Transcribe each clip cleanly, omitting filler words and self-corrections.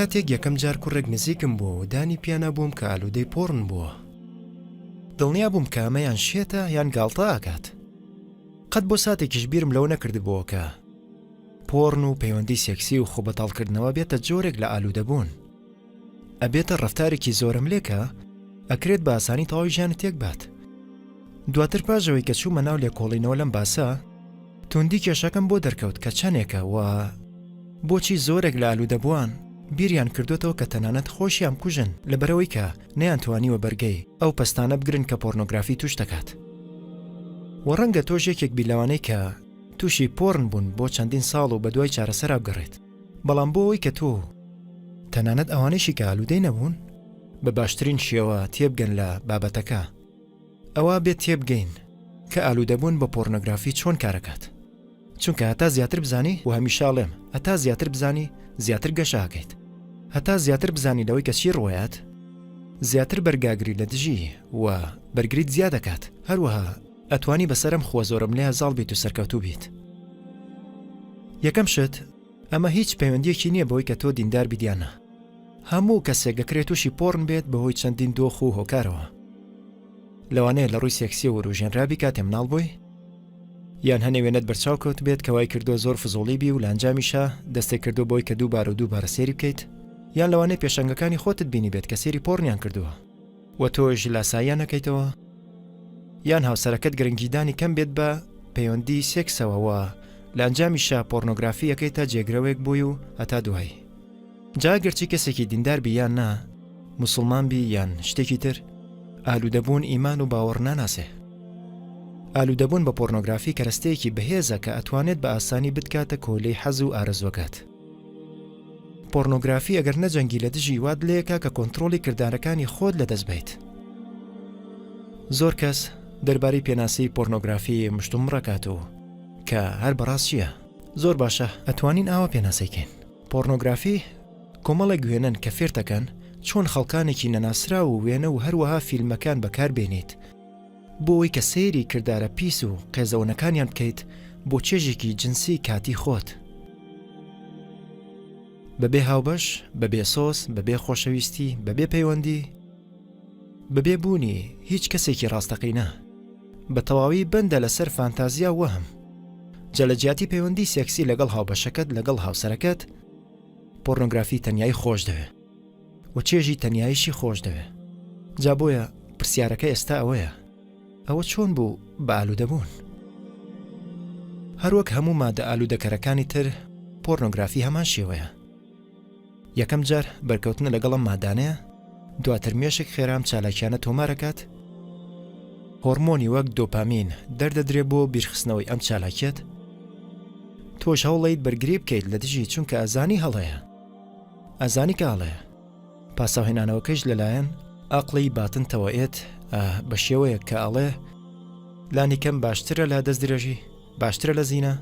کاتێک یەکەم جار کوڕێک نزیکم بووەوە دانی پیانا بووم کە ئالوودەی پۆڕن بووە. دڵنیا بووم کە ئەمە یان شێتە یان گاڵتە ئەکات. قەت بۆ ساتێکیش بیرم لەوە نەکردبووەوە کە پۆڕن و پەیوەندی سێکسی و خۆبەتاڵکردنەوە بێتە جۆرێک لە ئالوودەبوون. ئەبێتە ڕەفتارێکی زۆرەملێ کە ئەکرێت بە ئاسانی تەواوی ژیانت تێک بات. دواتر پاش ئەوەی کە چوومە ناو لێکۆڵینەوە لەم باسە، توندی کێشەکەم بۆ دەرکەوت کە چەندێکە و بۆچی زۆرێک لە ئالوودەبووان بیریان کردۆتەوە کە تەنانەت خۆشیان بکوژن لەبەرئەوەی کە نەیانتوانیوە بەرگەی ئەو پەستانە بگرن کە پۆرنۆگرافی تووش دەکات. وە ڕەنگە تۆش یەکێک بی لەوانەی کە تووشی پۆرن بوون بۆ چەندین ساڵ و بەدوای چارەسەرا بگەڕێیت. بەڵام بۆ ئەوەی کە تۆ و تەنانەت ئەوانەیشی کە ئالوودەی نەبوون بە باشترین شێوە تێبگەن لە بابەتەکە، ئەوا بێت تێبگەین کە ئالوودەبوون بە پۆرنۆگرافی چۆن کارەکات. چونکە هەتا زیاتر بزانی و هەمیشە ئەڵێم هەتا زیاتر بزانی زیاتر گەشە ئەکەیت. هەتا زیاتر بزانی لەوەی کە چی ڕووەیات زیاتر بەرگاگری لە دژی و بەرگریت زیاد ئەکات. هەروەها ئەتوانی بەسەر ئەم خووە زۆرەملێیە زاڵ بیت و سەرکەوتوو بیت. یەکەم شت، ئەمە هیچ پەیوەندییەکی نییە بەوەی کە تۆ دیندار بیت یان نا. هەموو کەسێک ئەکرێت تووشی پۆڕن بێت بەهۆی چەندین دۆخ و هۆکارەوە. لەوانەیە لە ڕووی سێکسییەوە وروژێنرابی کاتێ مناڵ بووی، یان هەنێ وێنەت بەرچاو کەوتبێت کە وای کردووە زۆر فزوڵی بی و لە ئەنجامیشا دەستت کردووە بەوەی کە دووبارە و دووبارە سەیری بکەیت، یان لەوانەیە پێشەنگەکانی خۆتت بینیبێت کە سەیری پۆڕنیان کردووە. و تۆش لاساییان نەکەیتەوە یان هاوسەرەکەت گرنگیدانی کەم بێت بە پەیوەندی سێکسەوە و لە ئەنجامیشا پۆرنۆگرافی ئەکەیتە جێگرەوەیەک بۆی و هەتا دوایی جا گەرچی کەسێکی دیندار بی یان نا موسڵمان بی یان شتێکی تر ئالوودەبوون ئیمان و باوەڕ ناناسێ ئالوودەبوون بە پۆرنۆگرافی کەرەستەیەکی بەهێزە کە ئەتوانێت بە ئاسانی بتکاتە کۆیلەی حەز و ئارەزوەکەت. پۆرنۆگرافی ئەگەر نەجەنگی لە دژی وات لێکا کە کۆنترۆڵی کردارەکانی خۆت لەدەست بەیت. زۆر کەس دەربارەی پێناسەی پۆرنۆگرافی مشتومڕەکات و کە هەر بەڕاست چییە؟ زۆر باشە ئەتوانین ئاوا پێناسەی کەین. پۆرنۆگرافی کۆمەڵێک وێنەن کە فێرتەکەن چۆن خەڵکانێکی نەناسراو و وێنە و هەروەها فیلمەکان بەکار بێنیت بۆ ئەوەی کە سەیری کردارە پیس و قێزەونەکانیان بکەیت بۆ چێژێکی جنسی کاتی خۆت. بەبێ هاوبەش، بەبێ سۆز، بەبێ خۆشەویستی، بەبێ پەیوەندی، بەبێ بوونی هیچ کەسێکی ڕاستەقینە. بە تەواوی بەندە لەسەر فانتازیا و وەهم. جا لە جیاتی پەیوەندی سێکسی لەگەڵ هاوبەشەکەت لەگەڵ هاوسەرەکەت، پۆرنۆگرافی تەنیایی خۆش دەوێ. و چێژی تەنیاییشی خۆش دەوێ. جا بۆیە پرسیارەکە ئێستا ئەوەیە، ئەوە چۆن بوو بە ئالوودەبوون؟ هەروەک هەموو مادە ئالوودەکەرەکانی تر، پۆرنۆگرافی هەمان شێوەیە. یەکەم جار بەرکەوتنە لەگەڵ ئەم مادانەیە، دواتر مێشک خێرا ئەم چالاکیانە تۆمار ئەکات، هۆرمۆنی وەک دۆپامین دەردەدرێ بۆ بیرخستنەوەی ئەم چالاکیەت، تۆش هەوڵەیت بەرگری بکەیت لە دژی چونکە ئەزانی هەڵەیە. ئەزانی کە هەڵەیە. پاساوهێنانەوەکەیش لەلایەن ئەقڵی باتنتەوە ئێت بە شێوەیەک کە ئەڵێ لانیکەم باشترە لە دەستدرێژی، باشترە لە زینا.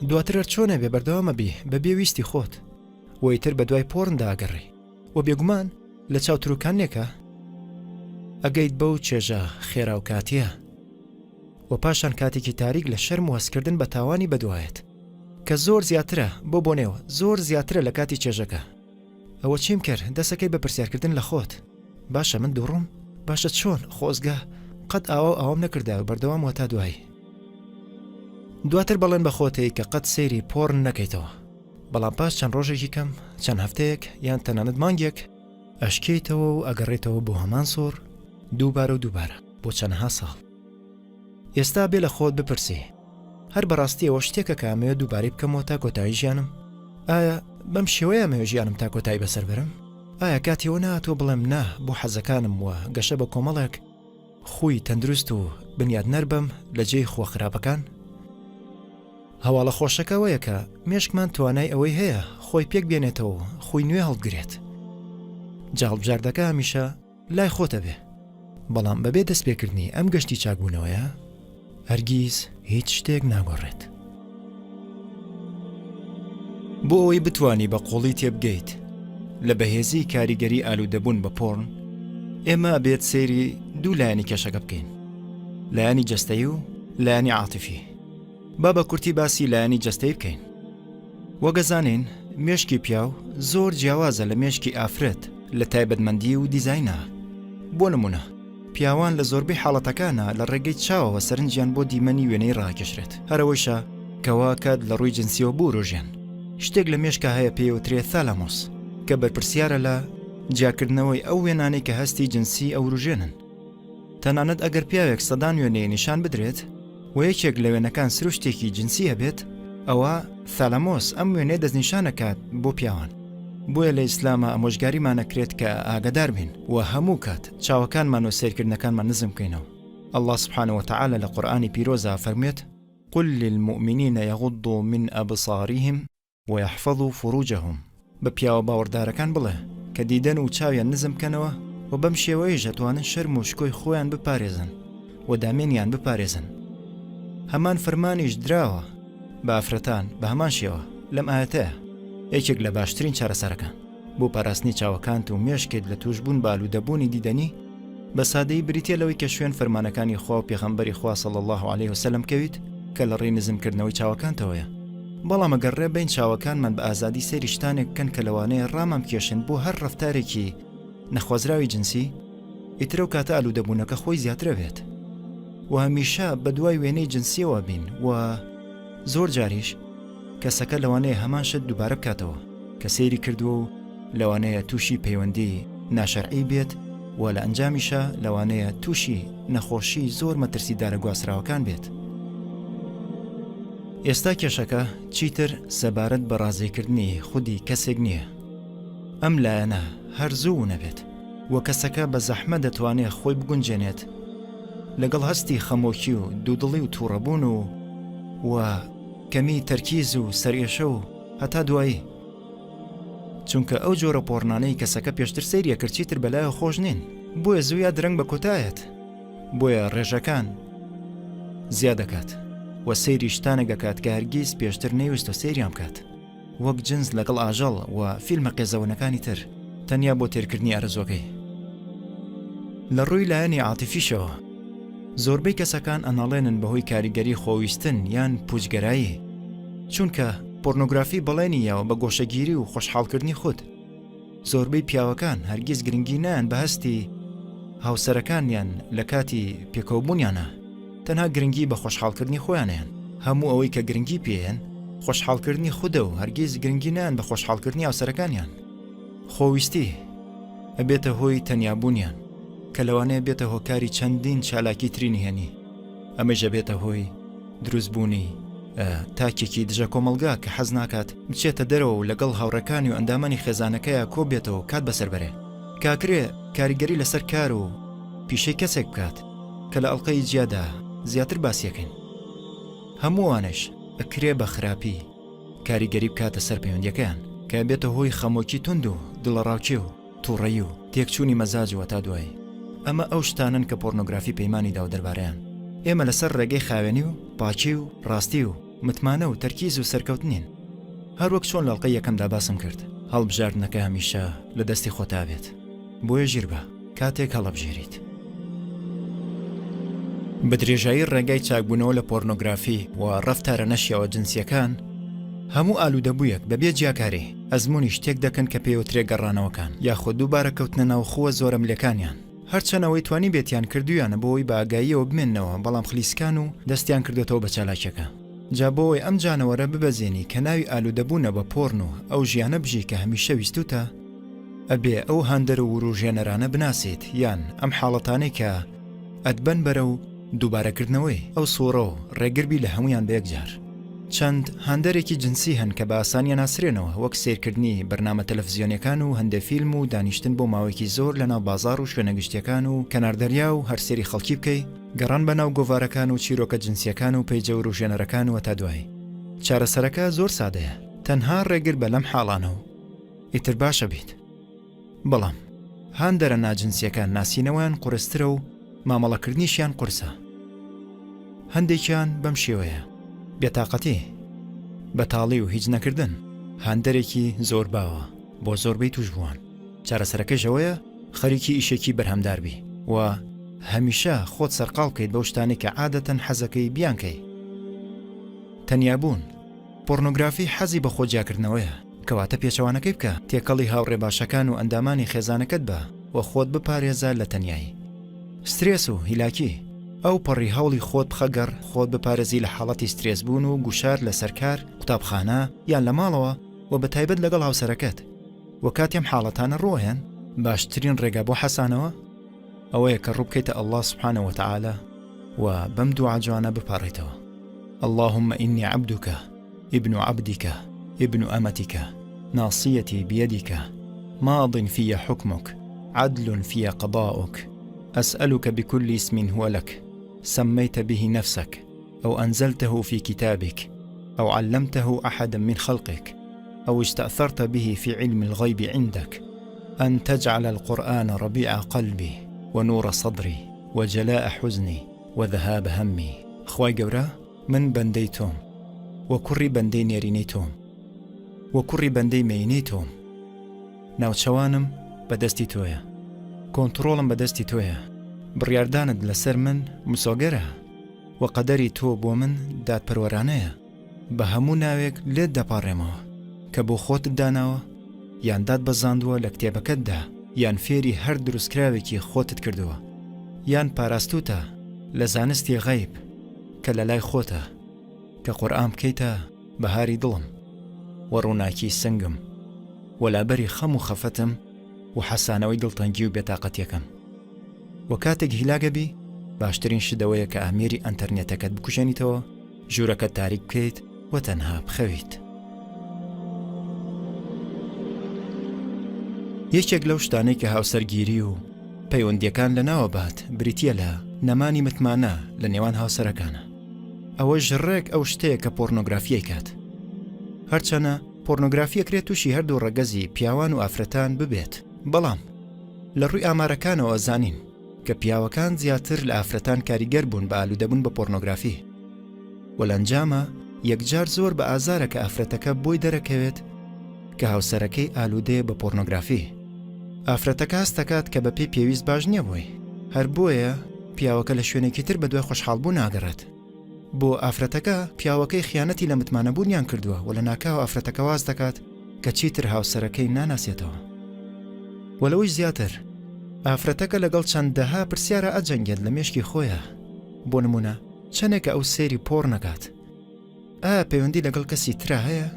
دواتر هەر چۆنێ بێ بەردەوام ئەبی بە بێ ویستی خۆت و ئیتر بە دوای پۆرندا ئەگەڕێی و بێگومان لە چاوتروکانێکا ئەگەیت بەو چێژە خێرا و کاتییە و پاشان کاتێکی تاریک لە شەرم و هەستکردن بە تاوانی بەدوایەت. کە زۆر زیاترە بۆ بۆنێو زۆر زیاترە لە کاتی چێژەکە ئەوە چیم کرد دەسەکەی بە پرسیارکردن لە خۆت باشە من دووڕووم باشە چۆن خۆزگە قەت ئاوا و ئاوام نەکردایە و بەردەوام وەتا دوایی دواتر بەڵێن بە خۆتەی کە قەت سەیری پۆڕن نەکەیتەوە بەڵام پاش چەند ڕۆژێکی کەم چەند هەفتەیەک یان تەنانەت مانگێک ئەشکێیتەوە و ئەگەڕێتەوە بۆ هەمان سوڕ دووبارە و دووبارە بۆ چەنەها ساڵ ئێستا بێ لە خۆت بپرسی هەر بەڕاستی ئەوە شتێکە کە ئەمەوێت دووبارەی بکەمەوە تا کۆتایی ژیانم؟ ئایا بەم شێوەیە ئەمەوێت ژیانم تا کۆتایی بەسەر بەرم؟ ئایا کاتی ئەوە نەهاتووە بڵێم نا بۆ حەزەکانم و گەشە بە کۆمەڵێک خووی تەندروست و بنیادنەر بم لە جێی خووە خراپەکان؟ هەواڵە خۆشەکە ئەوەیە کە مێشکمان توانای ئەوەی هەیە خۆی پێک بێنێتەوە و خووی نوێ هەڵبگرێت. جا هەڵبژاردەکە هەمیشە لای خۆتە بێ. بەڵام بەبێ دەستپێکردنی ئەم گەشتی چاکبوونەوەیە هەرگیز هیچ شتێک ناگۆڕێت. بۆ ئەوەی بتوانی بە قوڵی تێبگەیت لە بەهێزی کاریگەری ئالوودەبوون بە پۆڕن، ئێمە ئەبێت سەیری دوو لایەنی کێشەکە بکەین، لایەنی جەستەیی و لایەنی عاتیفی. با بە کورتی باسی لایەنی جەستەیی بکەین. وەک ئەزانین. مێشکی پیاو زۆر جیاوازە لە مێشکی ئافرەت لە تایبەتمەندی و دیزاینا. بۆ نموونە پیاوان لە زۆربەی حاڵەتەکانا لە ڕێگەی چاوەوە سەرنجیان بۆ دیمەنی وێنەی ڕاکێشرێت، هەرئەوەیشە کە واکات لە ڕووی جنسیەوە بوروژێن. شتێک لە مێشکا هەیە پێیوترێ thalamus کە بەرپرسیارە لە جیاکردنەوەی ئەو وێنانەی کە هەستی جنسی ئەوروژێنن. تەنانەت ئەگەر پیاوێک سەدان وێنەی نیشان بدرێت و یەکێک لە وێنەکان سروشتێکی جنسی هەبێت، ئەوا thalamus ئەم وێنەیە دەستنیشان ئەکات بۆ پیاوان. بۆیە لە ئیسلاما ئامۆژگاریمان ئەکرێت کە ئاگادار بین و هەموو کات چاوەکانمان و سەیرکردنەکانمان نزم بکەینەوە. اللە سبحانە وتعالی لە قورئانی پیرۆزا ئەفەرموێت، قل للمومنین یغضوا من ابصارهم ویحفظوا فروجهم، بە پیاوە باوەڕدارەکان بڵێ کە دیدەن و چاویان نزم بکەنەوە و بەم شێوەیەیش ئەتوانن شەرم و شکۆی خۆیان بپارێزن و دامێنیان بپارێزن. هەمان فەرمانیش دراوە بە ئافرەتان بە هەمان شێوە لەم ئایەتەیە. یەکێک لە باشترین چارەسەرەکان بۆ پاراستنی چاوەکانت و مێشکت لە تووشبوون بە ئالوودەبوونی دیدەنی بە سادەیی بریتیە لەوەی کە شوێن فەرمانەکانی خوا و پێغەمبەری خوا صلی اللە علیه وسلم بکەویت کە لە ڕێی نزمکردنەوەی چاوەکانتەوەیە بەڵام ئەگەر ڕێ بەین چاوەکانمان بە ئازادی سەیری شتانێک بکەن کە لەوانەیە ڕامان بکێشن بۆ هەر ڕەفتارێکی نەخوازراوی جنسی ئیتر ئەو کاتە ئالوودەبوونەکە خۆی زیاترە بێت و هەمیشە بە دوای وێنەی جنسیەوە بین و زۆر جاریش کەسەکە لەوانەیە هەمان شت دووبارە بکاتەوە کە سەیری کردووە و لەوانەیە تووشی پەیوەندی ناشەرعی بێت و لە ئەنجامیشا لەوانەیە تووشی نەخۆشی زۆر مەترسیدارە گواستراوەکان بێت. ئێستا کێشەکە چیتر سەبارەت بە ڕازیکردنی خودی کەسێک نییە. ئەم لایەنە هەر زوو ونەبێت و کەسەکە بە زەحمەت دەتوانێت خۆی بگونجێنێت لەگەڵ هەستی خەمۆکی و دوودڵی و تووڕەبوون و و کەمی تەرکیز و سەرئێشە و هەتا دوایی. چونکە ئەو جۆرە پۆڕنانەی کەسەکە پێشتر سەیری ئەکرد چیتر بەلایەوە خۆش نین بۆیە زوو یا درەنگ بە کۆتایەت بۆیە ڕێژەکان زیاد دەکات و سەیری شتانێک دەکات کە هەرگیز پێشتر نەیوستە سەیریان بکات وەک جنس لەگەڵ ئاژەڵ و فیلمە قێزەونەکانی تر تەنیا بۆ تێرکردنی ئارەزوەکەی. لە ڕووی لایەنی عاتیفیشەوە زۆربەی کەسەکان ئەناڵێنن بەهۆی کاریگەری خۆویستن یان پوچگەرایی چونکە پۆرنۆگرافی بەڵێنی یاوە بە گۆشەگیری و خۆشحاڵکردنی خود. زۆربەی پیاوەکان هەرگیز گرنگی نایەن بە هەستی هاوسەرەکانیان لە کاتی پێکەوەبوونیانا، تەنها گرنگی بە خۆشحاڵکردنی خۆیان ئەیەن. هەموو ئەوەی کە گرنگی پێیەن خۆشحاڵکردنی خودە و هەرگیز گرنگی نایەن بە خۆشحاڵکردنی هاوسەرەکانیان. خۆویستی ئەبێتە هۆی تەنیابوونیان کە لەوانەیە بێتە هۆکاری چەندین چالاکی تری نهێنی، ئەمەیش ئەبێتە هۆی دروستبوونی تاکێکی دژە کۆمەڵگا کە حەز ناکات بچێتە دەرەوە و لەگەڵ هاوڕێکانی و ئەندامانی خێزانەکەیا کۆ بێتەوە و کات بەسەر بەرێ. کاکرێ کاریگەری لەسەر کار و پیشەی کەسێک بکات کە لە ئەڵقەی جیادا زیاتر باسیەکەین. هەموو ئەوانەیش ئەکرێ بە خراپی کاریگەری بکاتە سەر پەیوەندیەکەیان کە ئەبێتە هۆی خەمۆکی توند و دڵەڕاوکێ و توڕەیی و تێکچوونی مەزاج و هەتا دوایی. ئەمە ئەو شتانەن کە پۆرنۆگرافی پەیمانی داوە دەربارەیان. ئێمە لەسەر ڕێگەی خاوێنی و پاکی و ڕاستی و متمانە و تەرکیز و سەرکەوتنین. هەروەک چۆن لە ئەڵقەی یەکەمدا باسم کرد، هەڵبژاردنەکە هەمیشە لە دەستی خۆتا بێت. بۆیە ژیر بە کاتێک هەڵەبژێریت. بە درێژایی ڕێگای چاکبوونەوە لە پۆرنۆگرافی و ڕەفتارە نەشیاوە جنسییەکان، هەموو ئالوودەبوویەک بەبێ جیاکاری ئەزموونی شتێک دەکەن کە پێیوترێ گەڕانەوەکان یاخود دووبارە کەوتنە ناو خووە زۆرەملێکانیان. هەرچەند ئەوەی توانیبێتیان کردوویانە بۆ ئەوەی بە ئاگاییەوە بمێننەوە بەڵام خلیسکان و دەستیان کردۆتەوە بە چالاکیەکە. جا بۆ ئەوەی ئەم جانەوەرە ببەزێنی کە ناوی ئالوودەبوونە بە پۆرن و ئەو ژیانە بژی کە هەمیشە ویستووتە، ئەبێ ئەو هاندەر و وروژێنەرانە بناسیت یان ئەم حاڵەتانەی کە ئەتبەن بەرەو دووبارەکردنەوەی ئەو سوڕە و ڕێگر بی لە هەموویان بە یەکجار. چەند هاندەرێکی جنسی هەن کە بە ئاسانی ئەناسرێنەوە وەک سەیرکردنی بەرنامە تەلەفزیۆنیەکان و هەندێ فیلم و دانیشتن بۆ ماوەیەکی زۆر لەناو بازاڕ و شوێنە گشتیەکان و کەنار دەریا و هەر سەیری خەڵکی بکەی، گەڕان بەناو گۆڤارەکان و چیرۆکە جنسیەکان و پەیجە وروژێنەرەکان و هەتا دوایی. چارەسەرەکە زۆر سادەیە تەنها ڕێگر بە لەم حاڵانە و ئیتر باشە بیت. بەڵام هاندەرە ناجنسیەکان ناسینەوەیان قورسترە و مامەڵەکردنیشیان قورسە. هەندێکیان بەم شێوەیە، بێتاقەتی، بەتاڵی و هیچ نەکردن هاندەرێکی زۆر باوە بۆ زۆربەی تووشبووان، چارەسەرەکەیش ئەوەیە خەریکی ئیشێکی بەرهەمدار بی و هەمیشە خۆت سەرقاڵ بکەیت بەو شتانەی کە عادەتەن حەزەکەی بیانکەی. تەنیابوون، پۆرنۆگرافی حەزی بە خۆجیاکردنەوەیە. کەواتە پێچەوانەکەی بکە، تێکەڵی هاوڕێ باشەکان و ئەندامانی خێزانەکەت بە و خۆت بپارێزە لە تەنیایی. سترێس و هیلاکی، ئەوپەڕی هەوڵی خۆت بخە گەڕ خۆت بپارێزی لە حاڵەتی سترێس بوون و گوشار لەسەر کار، قوتابخانە، یان لە ماڵەوە و بە تایبەت لەگەڵ هاوسەرەکەت. وە کاتێ ئەم حاڵەتانە ڕووئەیەن، باشترین ڕێگا بۆ حەسانەوە ئەوەیە کە ڕووبکەیتە اللە سبحانە وتعالی و بەم دوعا جوانە بپاڕێیتەوە، اللهم إني عبدك ابن عبدك ابن أمتك ناصيتي بيدك ماض في حكمك عدل في قضاؤك أسألك بكل اسم هو لك سميت به نفسك أو أنزلته في كتابك أو علمته أحدا من خلقك أو استأثرت به في علم الغيب عندك أن تجعل القرآن ربيع قلبي ونور صدري وجلاء حزني وذهاب همي. خوای گەورە من بەندەی تۆم و کوڕی بەندەی نێرینەی تۆم و کوڕی بەندەی مێینەی تۆم ناوچەوانم بە دەستی تۆیە کۆنتڕۆڵم بە دەستی تۆیە بڕیاردانت لەسەر من مسۆگەرە و قەدەری تۆ بۆ من دادپەروەرانەیە بە هەموو ناوێک لێت دەپاڕێمەوە کە بۆ خۆتت داناوە یان داتبەزاندووە لە کتێبەکەتدا یان فێری هەر دروستکراوێکی خۆتت کردووە یان پاراستووتە لە زانستی غەیب کە لەلای خۆتە کە قورئان بکەیتە بەهاری دڵم و ڕووناکی سنگم و لابەری خەم و خەفەتم و حەسانەوەی دڵتەنگی و بێتاقەتیەکەم. وە کاتێک هیلاک ئەبی باشترین شت ئەوەیە کە ئامێری ئەنتەرنێتەکەت بکوژێنیتەوە، ژوورەکەت تاریک بکەیت و تەنها بخەویت. یەکێک لەو شتانەی کە هاوسەرگیری و پەیوەندییەکان لەناوەبات بریتییە لە نەمانی متمانە لە نێوان هاوسەرەکانە. ئەوەش ڕێک ئەو شتەیە کە پۆرنۆگرافی ئەیکات. هەرچەنە پۆرنۆگرافی ئەکرێت تووشی هەردوو ڕەگەزی پیاوان و ئافرەتان ببێت، بەڵام لە ڕووی ئامارەکانەوە ئەزانین کە پیاوەکان زیاتر لە ئافرەتان کاریگەر بوون بە ئالوودەبوون بە پۆرنۆگرافی و لە ئەنجاما یەکجار زۆر بە ئازارە کە ئافرەتەکە بۆی دەرەکەوێت کە هاوسەرەکەی ئالوودەیە بە پۆرنۆگرافی. ئافرەتەکە هەست دەکات کە بەپێی پێویست باش نییە بۆی، هەر بۆیە پیاوەکە لە شوێنێکی تر بەدوای خۆشحاڵبوون ناگەڕێت. بۆ ئافرەتەکە پیاوەکەی خیانەتی لە متمانەبوونیان کردووە و لەناکاو ئافرەتەکە واز دەکات کە چیتر هاوسەرەکەی ناناسێتەوە. وە لەوەیش زیاتر ئافرەتەکە لەگەڵ چەندەها پرسیارا ئەجەنگێت لە مێشکی خۆیا بۆ نموونە چەنێکە ئەو سەیری پۆڕن ئەکات؟ ئایا پەیوەندی لەگەڵ کەسی ترا هەیە؟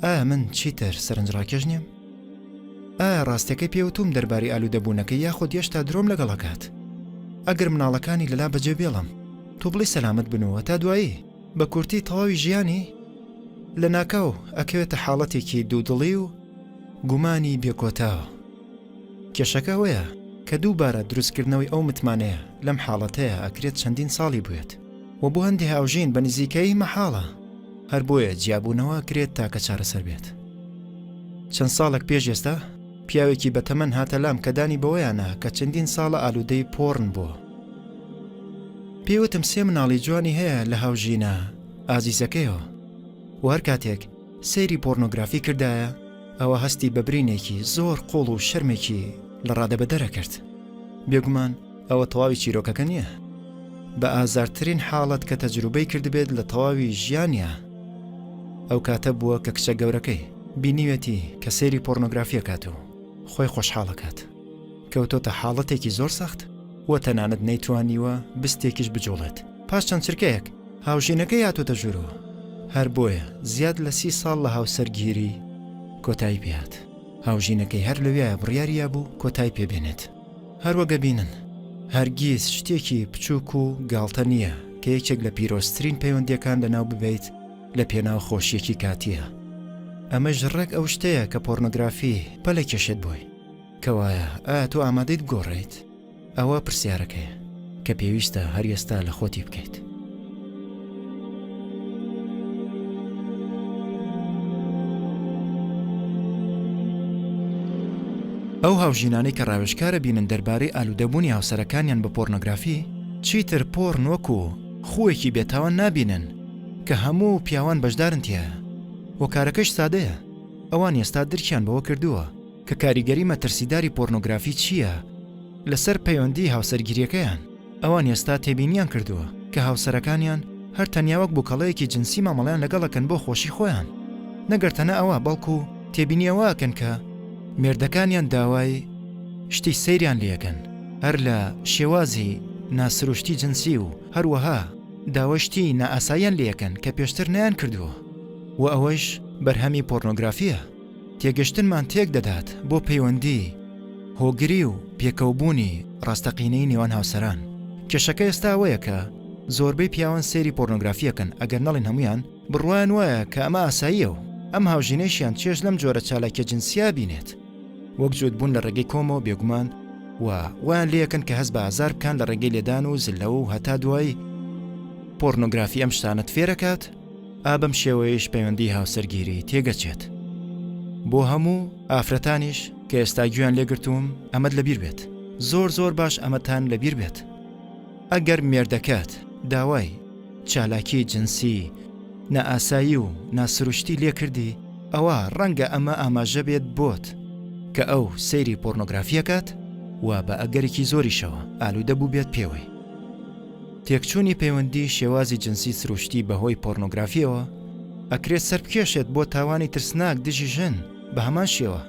ئایا من چیتر سەرنجڕاکێش نیم؟ ئایا ڕاستیەکەی پێ وتووم دەربارەی ئالوودەبوونەکەی یاخود هێشتا درۆم لەگەڵ ئەکات؟ ئەگەر مناڵەکانی لەلا بەجێ بێڵم تۆ بڵێی سەلامەت بن و هەتا دوایی؟ بە کورتی تەواوی ژیانی لەناکاو ئەکەوێتە حاڵەتێکی دوودڵی و گومانی بێکۆتاوە. کێشەکە ئەوەیە کە دووبارە دروستکردنەوەی ئەو متمانەیە لەم حاڵەتەیا ئەکرێت چەندین ساڵی بوێت و بۆ هەندێ هاوژین بە نزیکەیی مەحاڵە، هەر بۆیە جیابوونەوە ئەکرێت تاکە چارەسەر بێت. چەند ساڵێک پێش ئێستا پیاوێکی بەتەمەن هاتە لام کە دانی بەوەیا نا کە چەندین ساڵە ئالوودەی پۆڕن بووە. پێی وتم سێ مناڵی جوانی هەیە لە هاوژینە ئازیزەکەیەوە و هەر کاتێک سەیری پۆرنۆگرافی کردایە ئەوا هەستی بە برینێکی زۆر قوڵ و شەرمێکی لە ڕادەبەدەر ئەکرد. بێگومان ئەوە تەواوی چیرۆکەکە نییە. بە ئازارترین حاڵەت کە تەجروبەی کردبێت لە تەواوی ژیانیا ئەو کاتە بووە کە کچە گەورەکەی بینیوێتی کە سەیری پۆرنۆگرافی ئەکات و خۆی خۆشحاڵ ئەکات. کەوتۆتە حاڵەتێکی زۆر سەخت و تەنانەت نەیتوانیوە بستێکیش بجوڵێت. پاش چەند چرکەیەک هاوژینەکەی هاتۆتە ژوورەوە، هەر بۆیە زیاد لە 30 ساڵ لە هاوسەرگیری کۆتایی پێهات. هاوژینەکەی هەر لەویایە بڕیاری یابوو کۆتایی پێ بێنێت. هەر وەک ئەبینن هەرگیز شتێکی بچووک و گاڵتە نییە کە یەکێک لە پیرۆزترین پەیوەندییەکان لەناو ببەیت لە پێناو خۆشییەکی کاتییە. ئەمەش ڕێک ئەو شتەیە کە پۆرنۆگرافی پەلەکێشێت بۆی. کەوایە ئایا تۆ ئامادەیت بگۆڕێیت؟ ئەوە پرسیارەکەیە کە پێویستە هەر ئێستا لە خۆتی بکەیت. ئەو هاوژینانەی کە ڕاوێژکارە بینن دەربارەی ئالوودەبوونی هاوسەرەکانیان بە پۆرنۆگرافی، چیتر پۆڕن وەکو خووێکی بێتاوان نابینن کە هەموو پیاوان بەشدارن تیایا. هۆکارەکەش سادەیە، ئەوان ئێستا درکیان بەوە کردووە کە کاریگەری مەترسیداری پۆرنۆگرافی چییە لەسەر پەیوەندی هاوسەرگیریەکەیان، ئەوان ئێستا تێبینیان کردووە کە هاوسەرەکانیان هەر تەنیا وەک بوکەڵەیەکی جنسی مامەڵەیان لەگەڵ ئەکەن بۆ خۆشی خۆیان، نەگەر تەنە ئەوە بەڵکو. تێبینی ئەوە ئەکەن کە مێردەکانیان داوای شتی سەیریان لێ ئەکەن هەر لە شێوازی ناسروشتی جنسی و هەروەها داوای شتی نائاساییان لێ ئەکەن کە پێشتر نەیان کردووە و ئەوەش بەرهەمی پۆرنۆگرافییە. تێگەشتنمان تێک دەدات بۆ پەیوەندی هۆگری و پێکەوەبوونی ڕاستەقینەی نێوان هاوسەران. کێشەکە ئێستا ئەوەیە کە زۆربەی پیاوان سەیری پۆرنۆگرافی ئەکەن ئەگەر نەڵێین هەموویان، بڕوایان وایە کە ئەمە ئاساییە و ئەم هاوژینەیشیان چێژ لەم جۆرە چالاکیە جنسیە ئەبینێت وەک جووتبوون لە ڕێگەی کۆمەوە بێگومان و وایان لێئەکەن کە هەست بە ئازار بکان لە ڕێگەی لێدان و زللەوە و هەتا دوایی. پۆرنۆگرافی ئەم شتانەت فێرەکات، ئا بەم شێوەیەیش پەیوەندی هاوسەرگیری تێگەچێت. بۆ هەموو ئافرەتانیش کە ئێستا گوێیان لێگرتووم ئەمەت لەبیر بێت، زۆر زۆر باش ئەمەتان لەبیر بێت، ئەگەر مێردەکەت داوای چالاکی جنسی نائاسایی و ناسروشتی لێکردی ئەوا ڕەنگە ئەمە ئاماژە بێت بۆت کە ئەو سەیری پۆرنۆگرافی ئەکات و بە ئەگەرێکی زۆریشەوە ئالوودە بووبێت پێوەی. تێکچوونی پەیوەندی شێوازی جنسی سروشتی بەهۆی پۆرنۆگرافیەوە ئەکرێت سەربکێشێت بۆ تاوانی ترسناک دژی ژن بە هەمان شێوە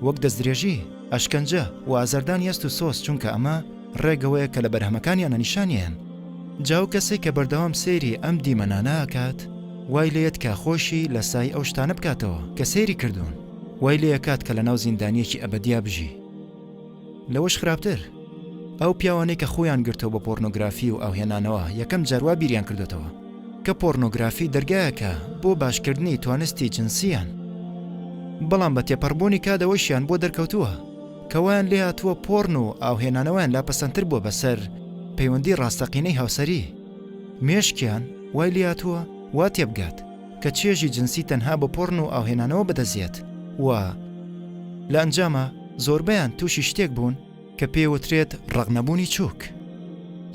وەک دەستدرێژی، ئەشکەنجە، و ئازاردانی هەست و سۆز چونکە ئەمە ڕێک ئەوەیە کە لە بەرهەمەکانیانا نیشانیەیەن. جا ئەو کەسەی کە بەردەوام سەیری ئەم دیمەنانە ئەکات وای لێیەت کە خۆشی لەسای ئەو شتانە بکاتەوە کە سەیری کردوون وای لێیەکات کە لەناو زیندانیەکی ئەبەدیا بژی. لەوەش خراپتر ئەو پیاوانەی کە خوویان گرتووە بە پۆرنۆگرافی و ئاوهێنانەوە یەکەم جار وا بیریان کردۆتەوە کە پۆرنۆگرافی دەرگایەکە بۆ باشکردنی توانستی جنسییان بەڵام بە تێپەڕبوونی کات ئەوەشیان بۆ دەرکەوتووە کە وایان لێهاتووە پۆرن و ئاوهێنانەوەیان لا پەسەندتر بووە بەسەر پەیوەندی ڕاستەقینەی هاوسەری مێشکیان وای لێهاتووە وا تێبگات کە چێژی جنسی تەنها بە پۆرن و ئاوهێنانەوە بەدەست دێت و لە ئەنجاما زۆربەیان تووشی شتێک بوون کە پێوترێت ڕەقنەبوونی چووک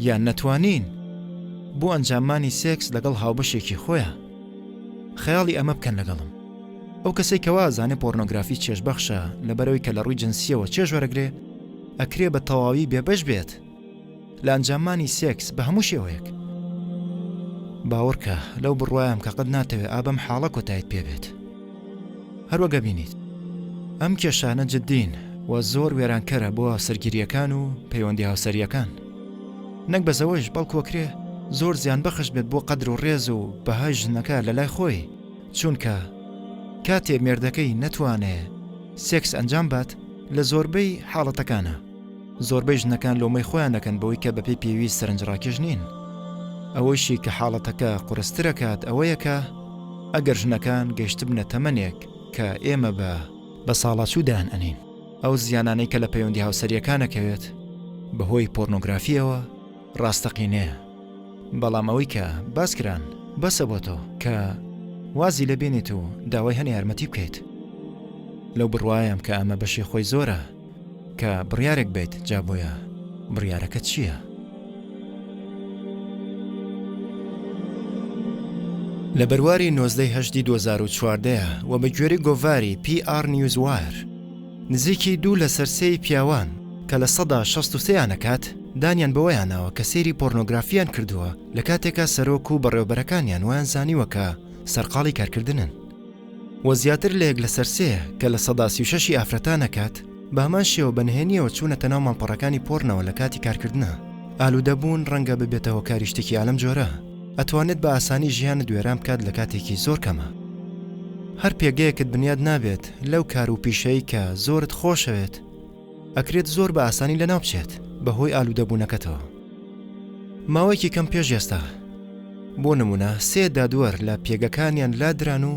یان نەتوانین بۆ ئەنجامانی سێکس لەگەڵ هاوبەشێکی خۆیان. خەیاڵی ئەمە بکەن لەگەڵم. ئەو کەسەی کە وا ئەزانێ پۆرنۆگرافی چێژبەخشە لەبەرئەوەی کە لە ڕووی جنسییەوە چێژ وەرەگرێ، ئەکرێ بە تەواوی بێبەش بێت لە ئەنجامانی سێکس بە هەموو شێوەیەک. باوەڕکە لەو بڕوایەم کە قەت ناتەوێ ئا بەم حاڵە کۆتایت پێ بێت. هەروەک ئەبینیت ئەم کێشانە جدین و زۆر وێرانکەرە بۆ هاوسەرگیرییەکان و پەیوەندی هاوسەرییەکان. نەک بەس ئەوەش بەڵکو ئەکرێ زۆر زیانبەخش بێت بۆ قەدر و ڕێز و بەهای ژنەکە لەلای خۆی چونکە کاتێ مێردەکەی نەتوانێ سێکس ئەنجام بات لە زۆربەی حاڵەتەکانا زۆربەی ژنەکان لۆمەی خۆیان دەکەن بەوەی کە بەپێی پێویست سەرنجڕاکێش نین. ئەوەیشی کە حاڵەتەکە قورسترەکات ئەوەیە کە ئەگەر ژنەکان گەیشتبنە تەمەنێک کە ئێمە بە بەساڵاچوو دایان ئەنێین ئەو زیانانەی کە لە پەیوەندی هاوسەرییەکان ئەکەوێت بەهۆی پۆرنۆگرافییەوە ڕاستەقینەیە بەڵام ئەوەی کە باس کران بەسە بۆ تۆ کە وازی لێ بێنیت و داوای هەنێ یارمەتی بکەیت. لەو بڕوایەم کە ئەمە بەشی خۆی زۆرە کە بڕیارێک بەیت جا بۆیە بڕیارەکەت چییە؟ لە بەرواری 19 ی هەشتی 2014 و بە گوێرەی گۆڤاری PR Newswire نزیکی دوو لەسەر سێی پیاوان کە 63% یان ئەکات دانیان بەوەیا ناوە کە سەیری پۆرنۆگرافییان کردووە لە کاتێکا سەرۆک و بەڕێوەبەرەکانیان وایان زانیوە کە سەرقاڵی کارکردنن. و زیاتر لە یەک لەسەر سێ کە 36% ی ئافرەتان ئەکات بە هەمان شێوە بە نهێنیەوە چوونەتە ناو ماڵپەڕەکانی پۆرنەوە لە کاتی کارکردنا. ئالوودەبوون ڕەنگە ببێتە هۆکاری شتێکی ئالەم جۆرە، ئەتوانێت بە ئاسانی ژیانت وێران بکات لە کاتێکی زۆر کەما. هەر پێگەیەکت بنیاد نابێت لەو کار و پیشەی کە زۆرت خۆشەوێت، ئەکرێت زۆر بە ئاسانی لەناو بچێت بەهۆی ئالوودەبوونەکەتەوە. ماوەیەکی کەم پێش ئێستا، بۆ نموونە سێ دادوەر لە پێگەکانیان لادران و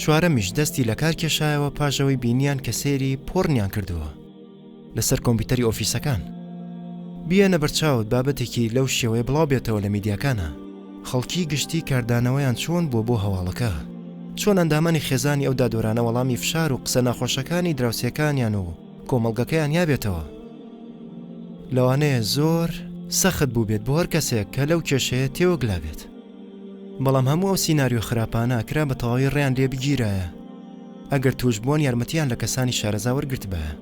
چوارەمیش دەستی لەکار کێشایەوە پاش ئەوەی بینیان کە سەیری پۆڕنیان کردووە لەسەر کۆمپیوتەری ئۆفیسەکان. بیەنە بەرچاوت بابەتێکی لەو شێوەیە بڵاو بێتەوە لە میدیاکانا، خەڵکی گشتی کاردانەوەیان چۆن بووە بۆ هەواڵەکە؟ چۆن ئەندامانی خێزانی ئەو دادوەرانە وەڵامی فشار و قسە ناخۆشەکانی دراوسێکانیان و کۆمەڵگەکەیان یابێتەوە؟ لەوانەیە زۆر سەخت بووبێت بۆ هەر کەسێک کە لەو کێشەیە تێوەگلابێت. بەڵام هەموو ئەو سیناریۆ خراپانە کرا بە تەواوی ڕێیان لێ بگیرایە ئەگەر تووشبووان یارمەتییان لە کەسانی شارەزا وەرگرتبایە.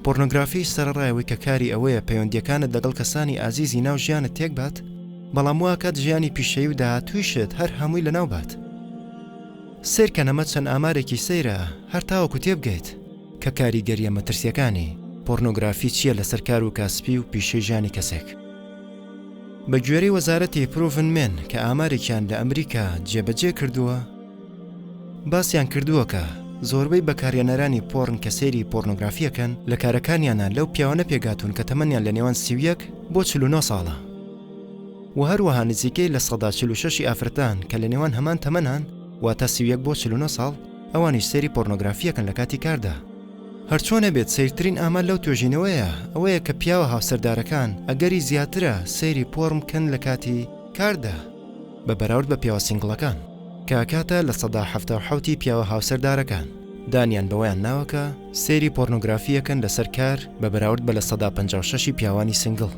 پۆرنۆگرافی سەرەڕای ئەوەی کە کاری ئەوەیە پەیوەندییەکانت لەگەڵ کەسانی ئازیزی ناو ژیانت تێکبات، بەڵام واکات ژیانی پیشەیی و داهاتوویشت هەر هەمووی لەناو بات. سەیرکەن ئەمە چەند ئامارێکی سەیرە هەر تاوەکو تێبگەیت کە کاریگەرییە مەترسییەکانی پۆرنۆگرافی چییە لەسەر کار و کاسپی و پیشەی ژیانی کەسێک. بە گوێرەی وەزارەتی Proven Men کە ئامارێکیان لە ئەمریکا جێبەجێ کردووە، باسیان کردووە کە زۆربەی بەکارهێنەرانی پۆڕن کە سەیری پۆرنۆگرافی ئەکەن لە کارەکانیانا لەو پیاوانە پێکهاتوون کە تەمەنیان لە نێوان 31 بۆ 49 ساڵە و هەروەها نزیکەی 46% ی ئافرەتان کە لە نێوان هەمان تەمەنان واتە 31 بۆ 49 ساڵ ئەوانیش سەیری پۆرنۆگرافی ئەکەن لە کاتی کاردا. هەرچۆنێ بێت سەیرترین ئامار لەو توێژینەوەیە ئەوەیە کە پیاوە هاوسەردارەکان ئەگەری زیاترە سەیری پۆڕن بکەن لە کاتی کاردا بە بەراورد بە پیاوە سینگڵەکان کە ئەکاتە 77% ی پیاوە هاوسەردارەکان دانیان بەوەیان ناوە کە سەیری پۆرنۆگرافی ئەکەن لەسەر کار بە بەراورد بە 56% ی پیاوانی سینگڵ.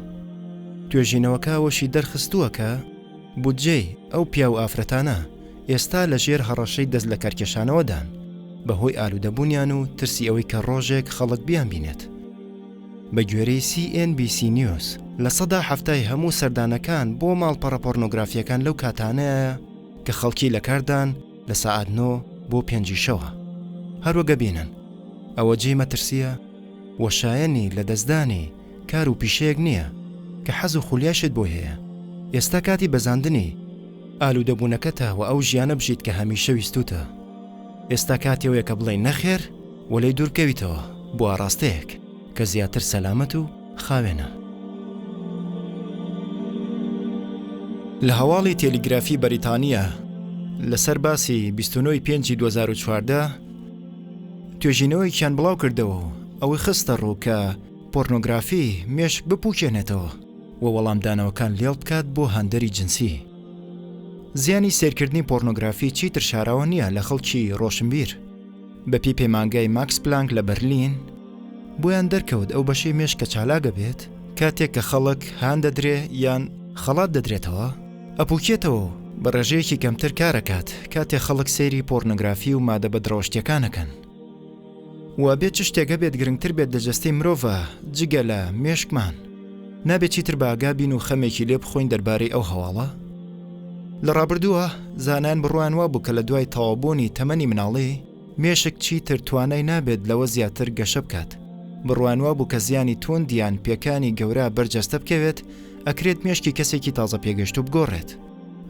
توێژینەوەکە ئەوەشی دەرخستووە کە بودجەی ئەو پیاو و ئافرەتانە ئێستا لە ژێر هەڕەشەی دەست لەکارکێشانەوەدان بەهۆی ئالوودەبوونیان و ترسی ئەوەی کە ڕۆژێک خەڵک بیانبینێت. بە گوێرەی سی ئێن بی سی نیوز، 70% ی هەموو سەردانەکان بۆ ماڵپەڕە پۆرنۆگرافییەکان لەو کاتانەیە کە خەڵکی لە کاردان لە سەعات نۆ بۆ پێنجی شەوە. هەروەک ئەبینن ئەوە جێی مەترسییە و شایەنی لەدەستدانی کار و پیشەیەک نییە کە حەز و خولیاشت بۆی هەیە. ئێستا کاتی بەزاندنی ئالوودەبوونەکەتە و ئەو ژیانە بژیت کە هەمیشە ویستووتە. ئێستا کاتی ئەوەیە کە بڵێی نەخێر و لێی دوور بکەویتەوە بۆ ئاڕاستەیەک کە زیاتر سەلامەت و خاوێنە. لە هەواڵی تێلیگرافی بەریتانیا لەسەر باسی 29 ی پێنجی 2014 توێژینەوەیەکیان بڵاو کردەوە و ئەوەی خستە ڕوو کە پۆرنۆگرافی مێشک بپوکێنێتەوە و وەڵامدانەوەکان لێڵ بکات بۆ هاندەری جنسی. زیانی سەیرکردنی پۆرنۆگرافی چیتر شاراوە نییە لە خەڵکی ڕۆشنبیر. بەپێی پەیمانگای ماکس پلانک لە بەرلین، بۆیان دەرکەوت ئەو بەشەی مێشک کە چالاک ئەبێت کاتێک کە خەڵک هان دەدرێ یان خەڵات دەدرێتەوە، ئەپوکێتەوە و بە ڕێژەیەکی کەمتر کار ئەکات کاتێ خەڵک سەیری پۆرنۆگرافی و مادە بەدڕەوشتییەکان ئەکەن. وابێت چ شتێک هەبێت گرنگتر بێت لە جەستەی مرۆڤا جگە لە مێشکمان؟ نابێت چیتر بە ئاگا بین و خەمێکی لێ بخۆین دەربارەی ئەو هەواڵە؟ لە ڕابردووە زانایان بڕوایان وابوو کە لە دوای تەواوبوونی تەمەنی مناڵی، مێشک چیتر توانای نابێت لەوە زیاتر گەشە بکات. بڕوایان وابوو کە زیانی توند یان پێکانی گەورە بەر جەستە بکەوێت، ئەکرێت مێشکی کەسێکی تازە پێگەشتوو بگۆڕێت.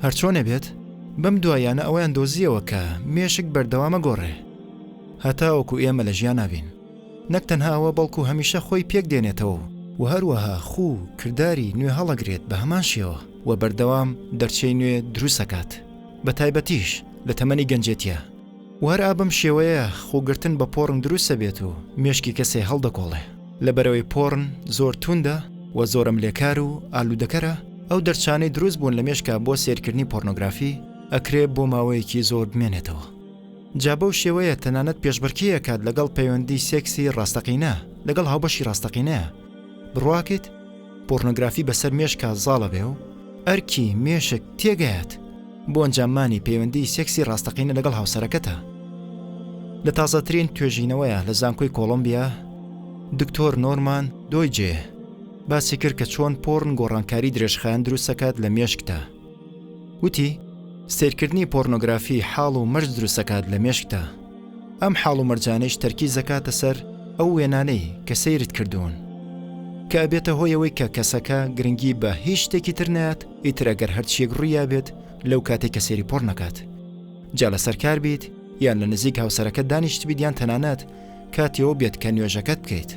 هەرچۆنێ بێت، بەم دواییانە ئەوەیان دۆزییەوە کە مێشک بەردەوام ئەگۆڕێ. هەتاوەکو ئێمە لە ژیانا بین. نەک تەنها ئەوە بەڵکو هەمیشە خۆی پێک دێنێتەوە و هەروەها خوو و کرداری نوێ هەڵەگرێت بە هەمان شێوە و بەردەوام دەرچەی نوێ دروست ئەکات بە تایبەتیش لە تەمەنی گەنجێتیا و هەر ئا بەم شێوەیە خووگرتن بە پۆڕن دروست ئەبێت و مێشکی کەسێ هەڵدەکۆڵێ. لەبەرئەوەی پۆڕن زۆر توندە و زۆرەملێکار و ئالوودەکەرە ئەو دەرچانەی دروست بوون لە مێشکا بۆ سەیرکردنی پۆرنۆگرافی ئەکرێ بۆ ماوەیەکی زۆر بمێنێتەوە. جا بەو شێوەیە تەنانەت پێشبڕکێ ئەکات لەگەڵ پەیوەندی سێکسی ڕاستەقینە لەگەڵ هاوبەشی ڕاستەقینەیا. بڕواکەیت پۆرنۆگرافی بەسەر مێشکا زاڵەبێ و ئەرکی مێشک تێگەیات بۆ ئەنجاممانی پەیوەندی سێکسی ڕاستەقینە لەگەڵ هاوسەرەکەتا. لە تازەترین توێژینەوەیا لە زانکۆی کۆڵۆمبیا دکتۆر نۆرمان دۆیجێ باسی کرد کە چۆن پۆڕن گۆڕانکاری درێژخایەن دروستەکات لە مێشکتا. وتی، سەیرکردنی پۆرنۆگرافی حاڵ و مەرج دروستەکات لە مێشکتا، ئەم حاڵ و مەرجانەیش تەرکیز دەکاتە سەر ئەو وێنانەی کە سەیرت کردوون، کە ئەبێتە هۆی ئەوەی کە کەسەکە گرنگی بە هیچ شتێکی تر نەیات، ئیتر ئەگەر هەرچییەک ڕوویابێت لەو کاتەی کە سەیری پۆڕن ئەکات، جا لەسەر کار بیت یان لە نزیک هاوسەرەکەت دانیشتبیت یان تەنانەت کاتی ئەوە بێت کە نوێژەکەت بکەیت.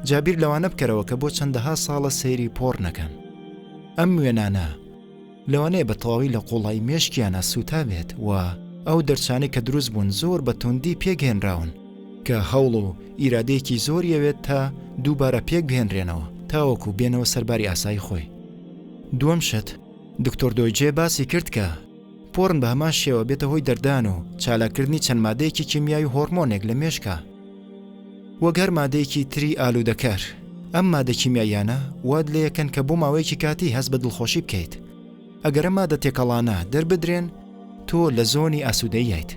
جا بیر لەوانە بکەرەوە کە بۆ چەندەها ساڵە سەیری پۆڕن ئەکەن. ئەم وێنانە لەوانەیە بە تەواوی لە قوڵایی مێشکیانا سووتابێت و ئەو دەرچانەی کە دروست بوون زۆر بە توندی پێکهێنراون کە هەوڵ و ئیرادەیەکی زۆری ئەوێت تا دووبارە پێکبهێنرێنەوە تاوەکو بێنەوە سەر باری ئاسایی خۆی. دووەم شت، دکتۆر دۆیجێ باسی کرد کە پۆرن بە هەمان شێوە بێتە هۆی دەردان و چالاککردنی چەند مادەیەکی کیمیاوی هۆڕمۆنێک لە مێشکا، وەک هەر مادەیەکی تری ئالوودەکەر، ئەم مادە کیمیاییانە وات لێیەکەن کە بۆ ماوەیەکی کاتی هەست بە دڵخۆشی بکەیت. ئەگەر ئەم مادە تێکەڵانە دەربدرێن، تۆ لە زۆنی ئاسوودەییایت،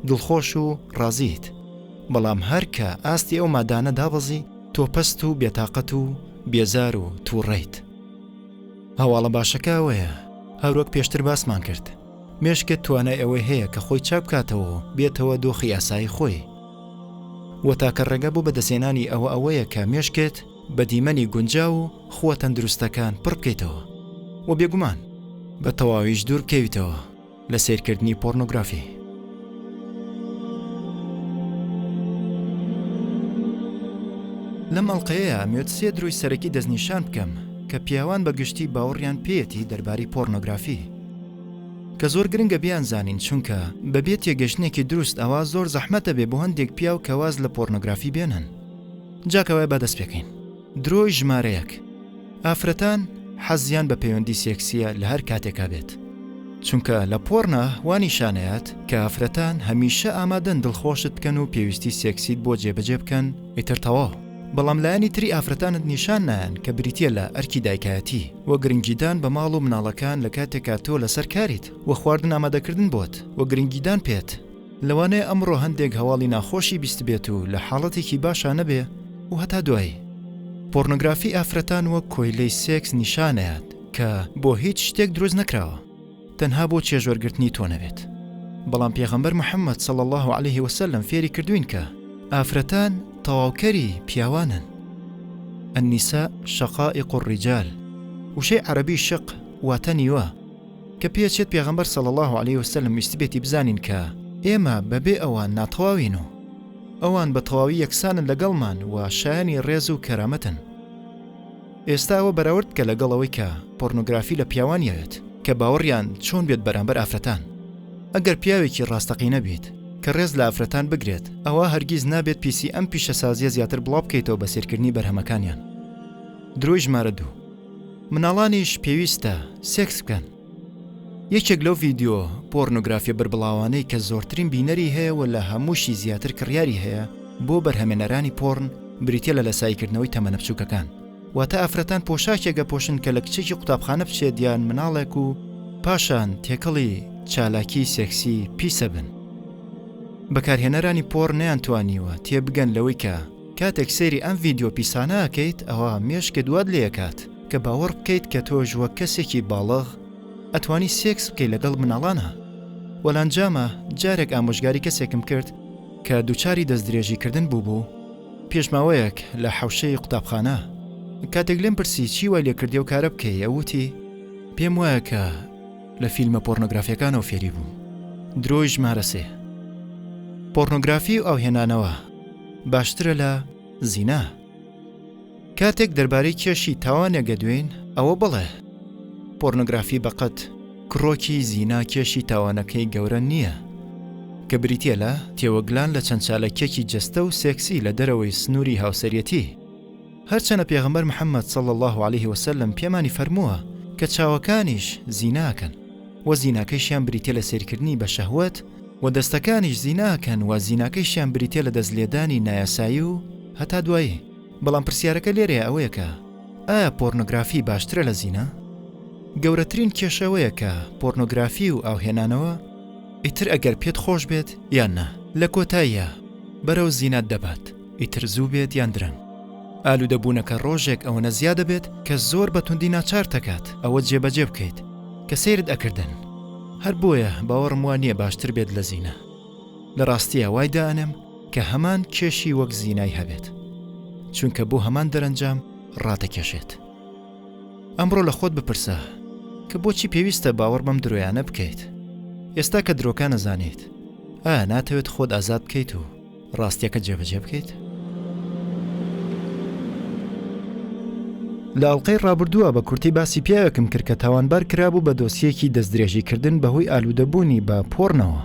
دڵخۆش و ڕازییت، بەڵام هەر کە ئاستی ئەو مادانە دابەزی، تۆ پەست و بێتاقەت و بێزار و تووڕەیت. هەواڵە باشەکە ئەوەیە، هەروەک پێشتر باسمان کرد، مێشکت توانای ئەوەی هەیە کە خۆی چاک بکاتەوە و بێتەوە دۆخی ئاسایی خۆی. وە تاکە ڕێگە بۆ بەدەستهێنانی ئەوە ئەوەیە کە مێشکت بە دیمەنی گونجاو و خووە تەندروستەکان پڕ بکەیتەوە. وە بێگومان بە تەواویش دوور بکەویتەوە لە سەیرکردنی پۆرنۆگرافی. لەم ئەڵقەیەیا ئەمەوێت سێ درۆی سەرەکی دەستنیشان بکەم کە پیاوان بە گشتی باوەڕیان پێیەتی دەربارەی پۆرنۆگرافی. کە زۆر گرنگە بیانزانین چونکە بەبێ تێگەشتنێکی دروست ئەوا زۆر زەحمەتە بێ بۆ هەندێک پیاو کە واز لە پۆرنۆگرافی بێنن. جا کەوایە با دەست پێکەین. درۆی ژمارە یەک، ئافرەتان حەزیان بە پەیوەندی سێکسیە لە هەر کاتێکا بێت، چونکە لە پۆرنا وا نیشانەیات کە ئافرەتان هەمیشە ئامادەن دڵخۆشت بکەن و پێویستی سێکسیت بۆ جێبەجێ بکەن ئیتر تەواو. بەڵام لایەنی تری ئافرەتانت نیشان نایەن کە بریتیە لە ئەرکی دایکایەتی و گرنگیدان بە ماڵ و مناڵەکان لە کاتێکا تۆ لەسەر کاریت و خواردن ئامادەکردن بۆت و گرنگیدان پێت لەوانەیە ئەمڕۆ هەندێک هەواڵی ناخۆشی بیستبێت و لە حاڵەتێکی باشا نەبێ و هەتا دوایی. پۆرنۆگرافی ئافرەتان وەک کۆیلەی سێکس نیشانەیات کە بۆ هیچ شتێک دروست نەکراوە تەنها بۆ چێژوەرگرتنی تۆ نەبێت. بەڵام پێغەمبەر محمد صلی اللە علیه وسلم فێری کردوین کە ئافرەتان تەواوکەری پیاوانن، النساء شقائق الرجال، وشەی عەرەبی شق واتە نیوە، کە پێچێت پێغەمبەر صلی اللە علیه وسلم ویستبێتی بزانین کە ئێمە بەبێ ئەوان ناتەواوین و ئەوان بە تەواوی یەکسانن لەگەڵمان و شایەنی ڕێز و کەرامەتن. ئێستا ئەوە بەراورد بکە لەگەڵ ئەوەی کە پۆرنۆگرافی لە پیاوان یەوێت کە باوەڕیان چۆن بێت بەرامبەر ئافرەتان. ئەگەر پیاوێکی ڕاستەقینە بیت کە ڕێز لە ئافرەتان بگرێت ئەوا هەرگیز نابێت پیسی ئەم پیشەسازیە زیاتر بڵاو بکەیتەوە بە سەیرکردنی بەرهەمەکانیان. درۆی ژمارە دوو. مناڵانیش پێویستە سێکس بکەن. یەکێک لەو ڤیدیۆ پۆرنۆگرافیە بەربڵاوانەی کە زۆرترین بینەری هەیە و لە هەمووشی زیاتر کڕیاری هەیە بۆ بەرهەمێنەرانی پۆرن بریتیە لە لەساییکردنەوەی تەمەنە بچووکەکان واتە ئافرەتان پۆشاکێک ئەپۆشن کە لە کچێکی قوتابخانە بچێت یان مناڵێک و پاشان تێکەڵی چالاکی سێکسی پیسە بن. بەکارهێنەرانی پۆڕن نەیانتوانیوە تێبگەن لەوەی کە کاتێک سەیری ئەم ڤیدیۆ پیسانە ئەکەیت ئەوا مێشکت وات لێئەکات کە باوەڕ بکەیت کە تۆش وەک کەسێکی باڵغ ئەتوانی سێکس بکەی لەگەڵ مناڵانا وە لەئەنجاما جارێک ئامۆژگاری کەسێکم کرد کە دووچاری دەستدرێژی کردن بووبوو پێش ماوەیەک لە حەوشەی قوتابخانە کاتێک لێم پرسی چی وای لێکردی ئەو کارە بکەی ئەو وتی پێم وایە کە لە فیلمە پۆرنۆگرافیەکانەوە فێری بووم درۆی ژمارە سێ پۆرنۆگرافی و ئاوهێنانەوە باشترە لە زینا. کاتێک دەربارەی کێشی تاوانێک ئەدوێین ئەوە بڵێ پۆرنۆگرافی بەقەد کڕۆکی زینا کێشی تاوانەکەی گەورە نییە کە بریتییە لە تێوەگلان لە چەند چالاکیەکی جەستە و سێکسی لە دەرەوەی سنووری هاوسەریەتی هەرچەنە پێغەمبەر محمد صلی اللە علیه وسلم پێمانی فەرمووە کە چاوەکانیش زینا ئەکەن وە زیناکەیشیان بریتیە لە سەیرکردنی بە شەهوەت وە دەستەکانیش زینا ئەکەن وە زیناکەیشیان بریتیە لە دەست لێدانی نایاسایی و هەتا دوایی بەڵام پرسیارەکە لێرەیە ئەوەیە کە ئایا پۆرنۆگرافی باشترە لە زینا؟ گەورەترین کێشە ئەوەیە کە پۆرنۆگرافی و ئاوهێنانەوە ئیتر ئەگەر پێت خۆش بێت یان نا لە کۆتاییا بەرەو زینات دەبات. ئیتر زوو بێت یان درەنگ ئالوودەبوونەکە ڕۆژێک ئەوەنە زیاد دەبێت کە زۆر بە توندی ناچارتەکات ئەوە جێبەجێ بکەیت کە سەیرت ئەکردن هەر بۆیە باوەڕم وا نییە باشتر بێت لە زینا لە ڕاستییا وای دائەنێم کە هەمان کێشی وەک زینای هەبێت چونکە بۆ هەمان دەرەنجام ڕاتەکێشێت. ئەمڕۆ لە خۆت بپرسە کە بۆچی پێویستە باوەڕ بەم درۆیانە بکەیت ئێستا کە درۆکان ئەزانیت ئایا ناتەوێت خۆت ئازاد بکەیت و ڕاستیەکە جێبەجێ بکەیت؟ لە ئەڵقەی ڕابردووە بە کورتی باسی پیاوێکم کرد کە تاوانبار کرابوو بە دۆسیەکی دەستدرێژیکردن بەهۆی ئالوودەبوونی بە پۆرنەوە.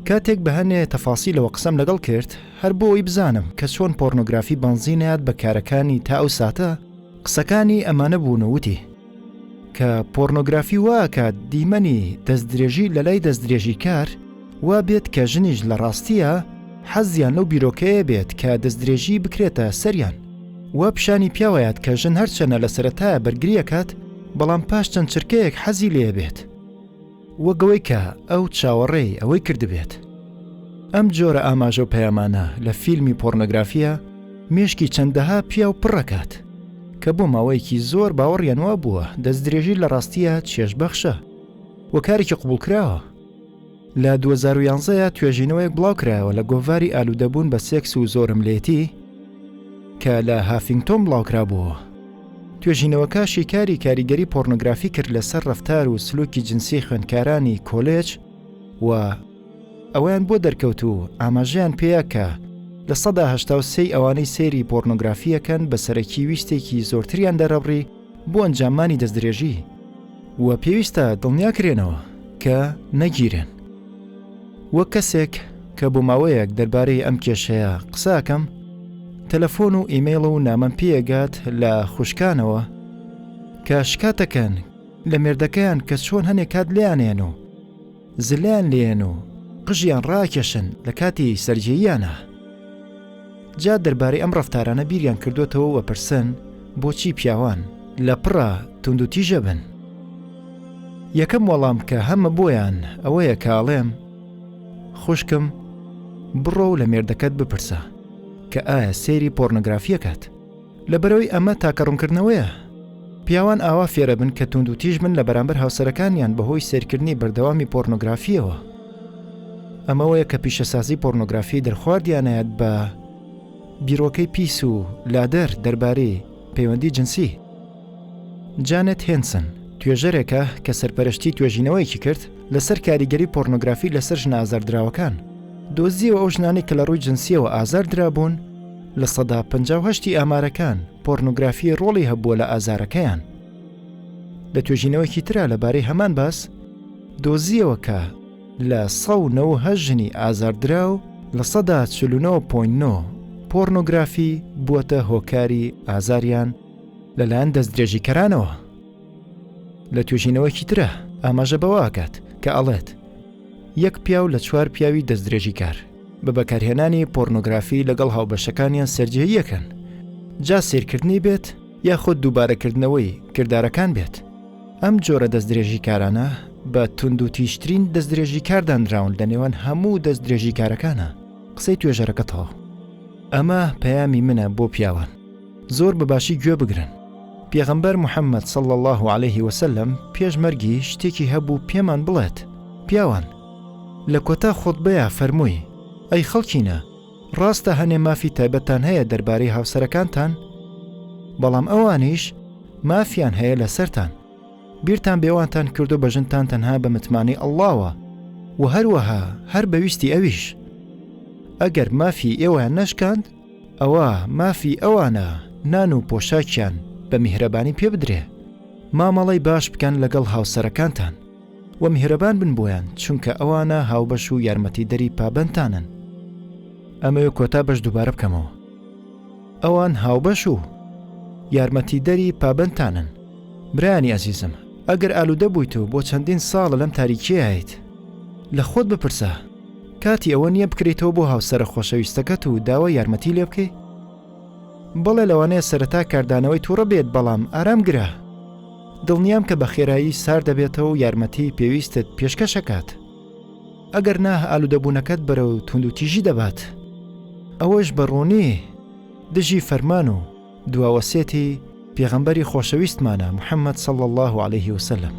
کاتێک بە هەنێ تەفاسیلەوە قسەم لەگەڵ کرد، هەر بۆ ئەوەی بزانم کە چۆن پۆرنۆگرافی بەنزین ئەیات بە کارەکانی تا ئەو ساتە، قسەکانی ئەمانە بوون و وتی کە پۆرنۆگرافی وا ئەکات دیمەنی دەستدرێژی لەلای دەستدرێژیکار وا بێت کە ژنیش لە ڕاستییا حەزیان لەو بیرۆکەیە بێت کە دەستدرێژی بکرێتە سەریان وا پیشانی پیاو ئەیات کە ژن هەرچەنە لە سەرەتایا بەرگری ئەکات بەڵام پاش چەند چرکەیەک حەزی لێ ئەبێت وەک ئەوەی کە ئەو چاوەڕێی ئەوەی کردبێت. ئەم جۆرە ئاماژە و پەیامانە لە فیلمی پۆرنۆگرافییە مێشکی چەندەها پیاو پڕ ئەکات کە بۆ ماوەیەکی زۆر باوەڕیان وابووە دەستدرێژی لە ڕاستییا چێژبەخشە. و کارێکی قبوڵکراوە. لە 2011 یا توێژینەوەیەک بڵاوکرایەوە لە گۆڤاری ئالوودەبوون بە سێکس و زۆرەملێتی کە لە هافینگتۆن بڵاوکرابووەوە. توێژینەوەکە شیکاری کاریگەری پۆرنۆگرافی کرد لەسەر ڕەفتار و سلوکی جنسی خوێندکارانی کۆلێج و ئەوەیان بۆ دەرکەوت و ئاماژەیان پێیا کە 83% ی ئەوانەی سەیری پۆرنۆگرافی ئەکەن بە سەرەکی ویستێکی زۆرتریان دەرەبڕی بۆ ئەنجامانی دەستدرێژی و پێویستە دڵنیاکرێنەوە کە نەگیرێن. وەک کەسێک کە بۆ ماوەیەک دەربارەی ئەم کێشەیە قسەکەم، تەلەفۆن و ئیمەیڵ و نامەم پێگات لە خوشکانەوە کە شکاتەکەن لە مێردەکەیان کە چۆن هەنێک کات لێیانێن و زلەیان لێن و قژیان ڕاکێشن لە کاتی سەرجێییانە. جا دەربارەی ئەم ڕەفتارانە بیریان کردۆتەوە و ئەپرسن بۆچی پیاوان لە پڕا توندوتیژە بن؟ یەکەم وەڵام کە هەمە بۆیان ئەوەیە کە ئەڵێم خوشکم بڕۆ و لە مێردەکەت بپرسە کە ئایا سەیری پۆرنۆگرافی ئەکات؟ لەبەرئەوەی ئەمە تاکە ڕوونکردنەوەیە. پیاوان ئاوا فێرەبن کە توندوتیژ بن لە بەرامبەر هاوسەرەکانیان بەهۆی سەیرکردنی بەردەوامی پۆرنۆگرافییەوە. ئەمەوەیە کە پیشەسازی پۆرنۆگرافی دەرخواردیانەیەت بە بیرۆکەی پیس و لادەر دەربارەی پەیوەندی جنسی. جانێت هێنسن، توێژەرێکە کە سەرپەرشتی توێژینەوەیەکی کرد لەسەر کاریگەری پۆرنۆگرافی لەسەر ژنە ئازاردراوەکان. دۆزیەوە ئەو ژنانەی کە لە ڕووی جنسییەوە ئازار درابوون، 58% ی ئامارەکان پۆرنۆگرافی ڕۆڵی هەبووە لە ئازارەکەیان. لە توێژینەوەیەکی ترا لەبارەی هەمان باس، دۆزیەوە کە 198 ژنی ئازاردراو 49.9% پۆرنۆگرافی بووەتە هۆکاری ئازاریان لەلایەن دەستدرێژیکەرانەوە. لە توێژینەوەیەکی ترا ئاماژە بەوە ئەکات کە ئەڵێت، یەک پیاو لە چوار پیاوی دەستدرێژیکار بە بەکارهێنانی پۆرنۆگرافی لەگەڵ هاوبەشەکانیان سەرجێییەکەن، جا سەیرکردنی بێت یاخود دووبارەکردنەوەی کردارەکان بێت. ئەم جۆرە دەستدرێژیکارانە بە توندوتیژترین دەستدرێژیکار دانراون لە نێوان هەموو دەستدرێژیکارەکانا. قسەی توێژەرەکە تەواو. ئەمە پەیامی منە بۆ پیاوان. زۆر بە باشی گوێ بگرن. پێغەمبەر محمد صلی اللە علیه وسلم پێش مەرگی شتێکی هەبوو پێمان بڵێت، پیاوان! لە کۆتا خوتبەیا فەرمووی، ئەی خەڵکینە! ڕاستە هەنێ مافی تایبەتتان هەیە دەربارەی هاوسەرەکانتان، بەڵام ئەوانیش مافیان هەیە لەسەرتان. بیرتان بێوانتان کردو بە ژنتان تەنها بە متمانەی ئەڵڵاوە و هەروەها هەر بە ویستی ئەویش. ئەگەر مافی ئێوەیان نەشکاند، ئەوە مافی ئەوانە نان و پۆشاکیان بە میهرەبانی پێ بدرێ. مامەڵەی باش بکەن لەگەڵ هاوسەرەکانتان و میهرەبان بن بۆیان چونکە ئەوانە هاوبەش و یارمەتیدەری پابەندتانن. ئەمەوێ کۆتا بەش دووبارە بکەمەوە. ئەوان هاوبەش و یارمەتیدەری پابەندتانن. برایانی ئەزیزم ئەگەر ئالوودە بوویت و بۆ چەندین ساڵە لەم تاریکیەیایت لە خۆت بپرسە کاتی ئەوە نییە بکرێیتەوە بۆ هاوسەرە خۆشەویستەکەت و داوای یارمەتی لێ بکەی؟ بەڵێ لەوانەیە سەرەتا کاردانەوەی توڕە بێت بەڵام ئارام گرە دڵنیام کە بە خێرایی سارد دەبێتەوە و یارمەتی پێویستت پێشکەش ئەکات ئەگەر نا ئالوودەبوونەکەت بەرەو توندوتیژی دەبات ئەوەش بە ڕوونی دژی فەرمان و دوا وەسێتی پێغەمبەری خۆشەویستمانە محمد صلی اللە علیه وسلم.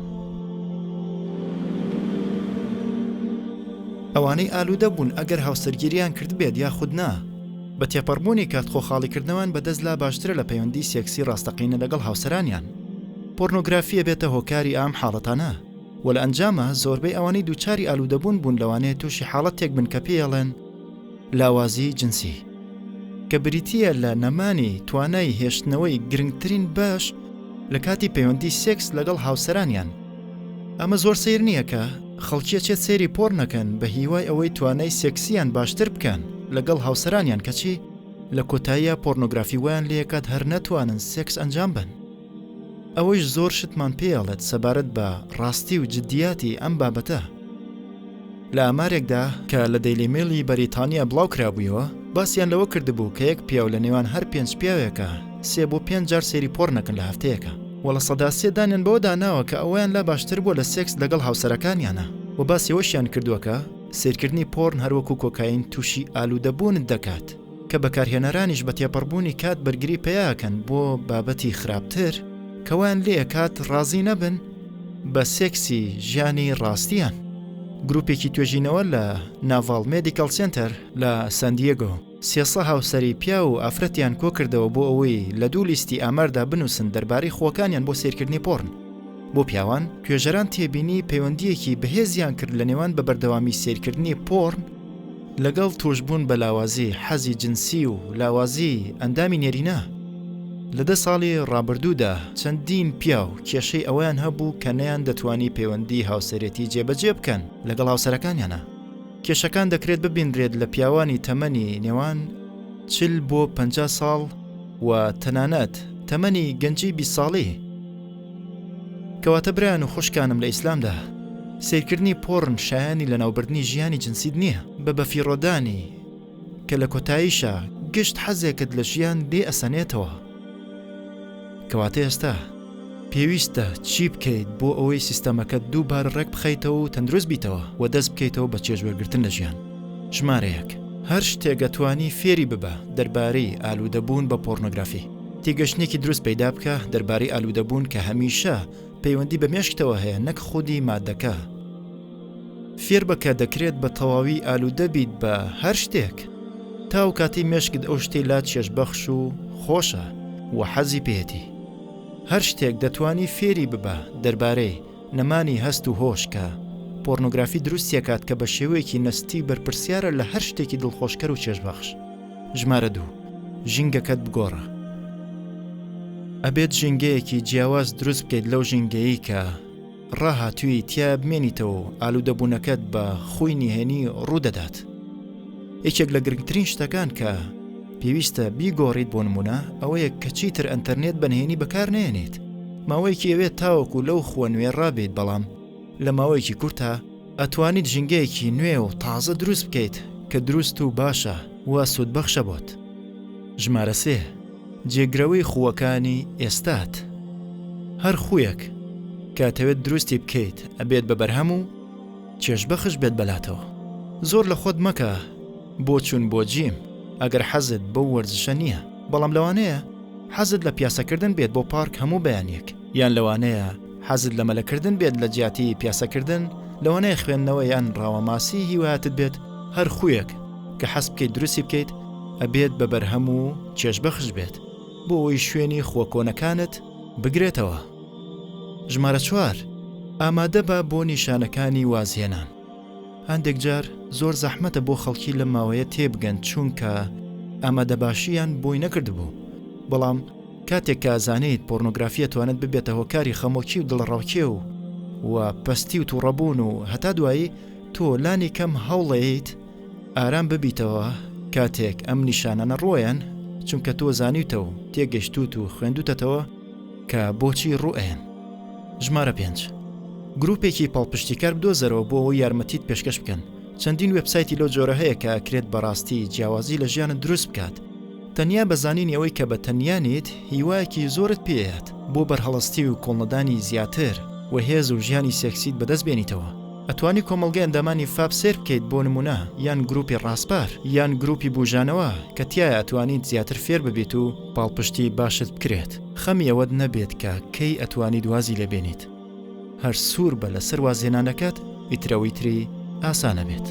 ئەوانەی ئالوودە بوون ئەگەر هاوسەرگیریان کردبێت یاخود نا، بە تێپەڕبوونی کات خۆخاڵیکردنەوەیان بەدەست لا باشترە لە پەیوەندی سێکسی ڕاستەقینە لەگەڵ هاوسەرانیان. پۆرنۆگرافی ئەبێتە هۆکاری ئام حاڵەتانە و لە ئەنجاما زۆربەی ئەوانەی دووچاری ئالوودەبوون بوون لەوانەیە تووشی حاڵەتێک بن کە پێی ئەڵێن لاوازی جنسی کە بریتییە لە نەمانی توانای هێشتنەوەی گرنگترین بەش لە کاتی پەیوەندی سێکس لەگەڵ هاوسەرانیان. ئەمە زۆر سەیر نییە کە خەڵکی ئەچێت سەیری پۆرن ئەکەن بە هیوای ئەوەی توانای سێکسیان باشتر بکەن لەگەڵ هاوسەرانیان کەچی لە کۆتاییا پۆرنۆگرافی وایان لێکات هەر نەتوانن سێکس ئەنجام بەن. ئەوەیش زۆر شتمان پێیەڵێت سەبارەت بە ڕاستی و جدیاتی ئەم بابەتە. لە ئامارێکدا کە لە دەیلی مێلی بەریتانیا بڵاو کرابوویەوە، باسیان لەوە کردبوو کە یەک پیاو لە نێوان هەر پێنج پیاوێکا سێ بۆ پێنج جار سەیری پۆرن ئەکەن لە هەفتەیەکا و 3% دانیان بەوەدا ناوە کە ئەوەیان لا باشتر بووە لە سێکس لەگەڵ هاوسەرەکانیانا و باسی ئەوەشیان کردووە کە سەیرکردنی پۆرن هەروەکو کۆکاین تووشی ئالوودەبوونت دەکات کە بەکارهێنەرانیش بە تێپەڕبوونی کات بەرگری پەیا ئەکەن بۆ بابەتی خراپتر کە وایان لێ ئەکات ڕازی نەبن. بە سێکسی ژیانی ڕاستیان. گروپێکی توێژینەوە لە Naval Medical Center لە سان دیێگۆ، 300 هاوسەری پیاو و ئافرەتیان کۆکردەوە بۆ ئەوەی لە دوو لیستی ئاماردا بنووسن دەربارەی خووەکانیان بۆ سەیرکردنی پۆڕن. بۆ پیاوان، توێژەران تێبینی پەیوەندییەکی بەهێزیان کرد لە نێوان بە بەردەوامی سەیرکردنی پۆڕن لەگەڵ تووشبوون بە لاوازی حەزی جنسی و لاوازی ئەندامی نێرینە. لە دە ساڵی ڕابردوودا چەندین پیاو کێشەی ئەوەیان هەبوو کە نەیاندەتوانی پەیوەندی هاوسەرێتی جێبەجێ بکەن لەگەڵ هاوسەرەکانیانا. کێشەکان دەکرێت ببینرێت لە پیاوانی تەمەنی نێوان 40 بۆ 50 ساڵ و تەنانەت تەمەنی گەنجی 20 ساڵی. کەواتە برایان و خوشکانم لە ئیسلامدا، سەیرکردنی پۆڕن شایانی لەناوبردنی ژیانی جنسیت نییە بە بەفیڕۆدانی کە لە کۆتاییشا گشت حەزێکت لە ژیان لێ ئەسەنێتەوە. کەواتە ئێستا پێویستە چی بکەیت بۆ ئەوەی سیستەمەکەت دووبارە ڕێک بخەیتەوە و تەندروست بیتەوە و دەست بکەیتەوە بە چێژوەرگرتن لە ژیان؟ ژمارە یەک، هەر شتێک ئەتوانی فێری ببە دەربارەی ئالوودەبوون بە پۆڕنۆگرافی. تێگەشتنێکی دروست پەیدا بکە دەربارەی ئالوودەبوون کە هەمیشە پەیوەندی بە مێشکتەوە هەیە نەک خودی مادەکە. فێربە کە دەکرێت بە تەواوی ئالوودە بیت بە هەر شتێک تا ئەو کاتەی مێشکت ئەو شتەی لا چێژبەخش و خۆشە و حەزی پێیەتی. هەر شتێک دەتوانی فێری ببە دەربارەی نەمانی هەست و هۆش کە پۆرنۆگرافی دروستیەکات کە بە شێوەیەکی نەستی بەرپرسیارە لە هەر شتێکی دڵخۆشکەر و چێژبەخش. ژمارە دوو، ژینگەکەت بگۆڕە. ئەبێت ژینگەیەکی جیاواز دروست بکەیت لەو ژینگەیەی کە ڕاهاتووی تیایا بمێنیتەوە و ئالوودەبوونەکەت بە خووی نهێنی ڕوودەدات. یەکێک لە گرنگترین شتەکان کە پێویستە بیگۆڕیت بۆ نموونە ئەوەیە کە چیتر ئەنتەرنێت بە نهێنی بەکار نەهێنیت. ماوەیەکی ئەوێت تاوەکو لەو خووە نوێ ڕابێیت بەڵام لە ماوەیەکی کورتا ئەتوانیت ژینگەیەکی نوێ و تازە دروست بکەیت کە دروست و باشە و سوودبەخشە بۆت. ژمارە سێ، جێگرەوەی خووەکانی ئێستات. هەر خوویەک کە ئەتەوێت دروستی بکەیت ئەبێت بە بەرهەم و چێژبەخش بێت بەلاتەوە. زۆر لە خۆت مەکە بۆ چوون بۆ جیم ئەگەر حەزت بەو وەرزشە نییە، بەڵام لەوانەیە حەزت لە پیاسەکردن بێت بۆ پارک هەموو بەیانییەک، یان لەوانەیە حەزت لە مەلەکردن بێت لە جیاتی پیاسەکردن، لەوانەیە خوێندنەوە یان ڕاوەماسی هیوایەتت بێت، هەر خوویەک کە حەز بکەیت دروستی بکەیت ئەبێت بە بەرهەم و چێژبەخش بێت بۆ ئەوەی شوێنی خووە کۆنەکانت بگرێتەوە. ژمارە چوار، ئامادەبە بۆ نیشانەکانی وازهێنان. هەندێک جار زۆر زەحمەتە بۆ خەڵکی لەم ماوەیە تێبگەن چوونکە ئامادەباشییان بۆی نەکردبوو، بەڵام کاتێک کە ئەزانیت پۆرنۆگرافی ئەتوانێت ببێتە هۆکاری خەمۆکی و دڵەڕاوکێ و و پەستی و توڕەبوون و هەتا دوایی تۆ لانی کەم هەوڵەیەیت ئارام ببیتەوە کاتێک ئەم نیشانانە ڕووەیەن چونکە تۆ زانیوتە و تێگەشتووت و خوێندوتەتەوە کە بۆچی ڕووئەیەن. ژمارە پێنج. گروپێکی پاڵپشتیکار بدۆزەرەوە بۆ ئەوەی یارمەتیت پێشکەش بکەن. چەندین وێبسایتی لەو جۆرە هەیە کە ئەکرێت بەڕاستی جیاوازی لە ژیانت دروست بکات. تەنیا بە زانینی ئەوەی کە بە تەنیا نیت هیوایەکی زۆرت پێیەت بۆ بەرهەڵستی و کۆڵنەدانی زیاتر و هێز و ژیانی سێکسیت بەدەست بێنیتەوە. ئەتوانی کۆمەڵگەی ئەندامانی فاب سەیر بکەیت بۆ نمونە یان گروپی ڕاسپار یان گروپی بوژانەوە کە تیایا ئەتوانیت زیاتر فێر ببیت و پاڵپشتی باشت بکرێت خەمی ئەوەت نەبێت کە کەی ئەتوانیت وازی لێ بێنیت هەر سوور بە لەسەر وازهێنانەکەت ئیتر ئەوەی تری ئاسان ئەبێت.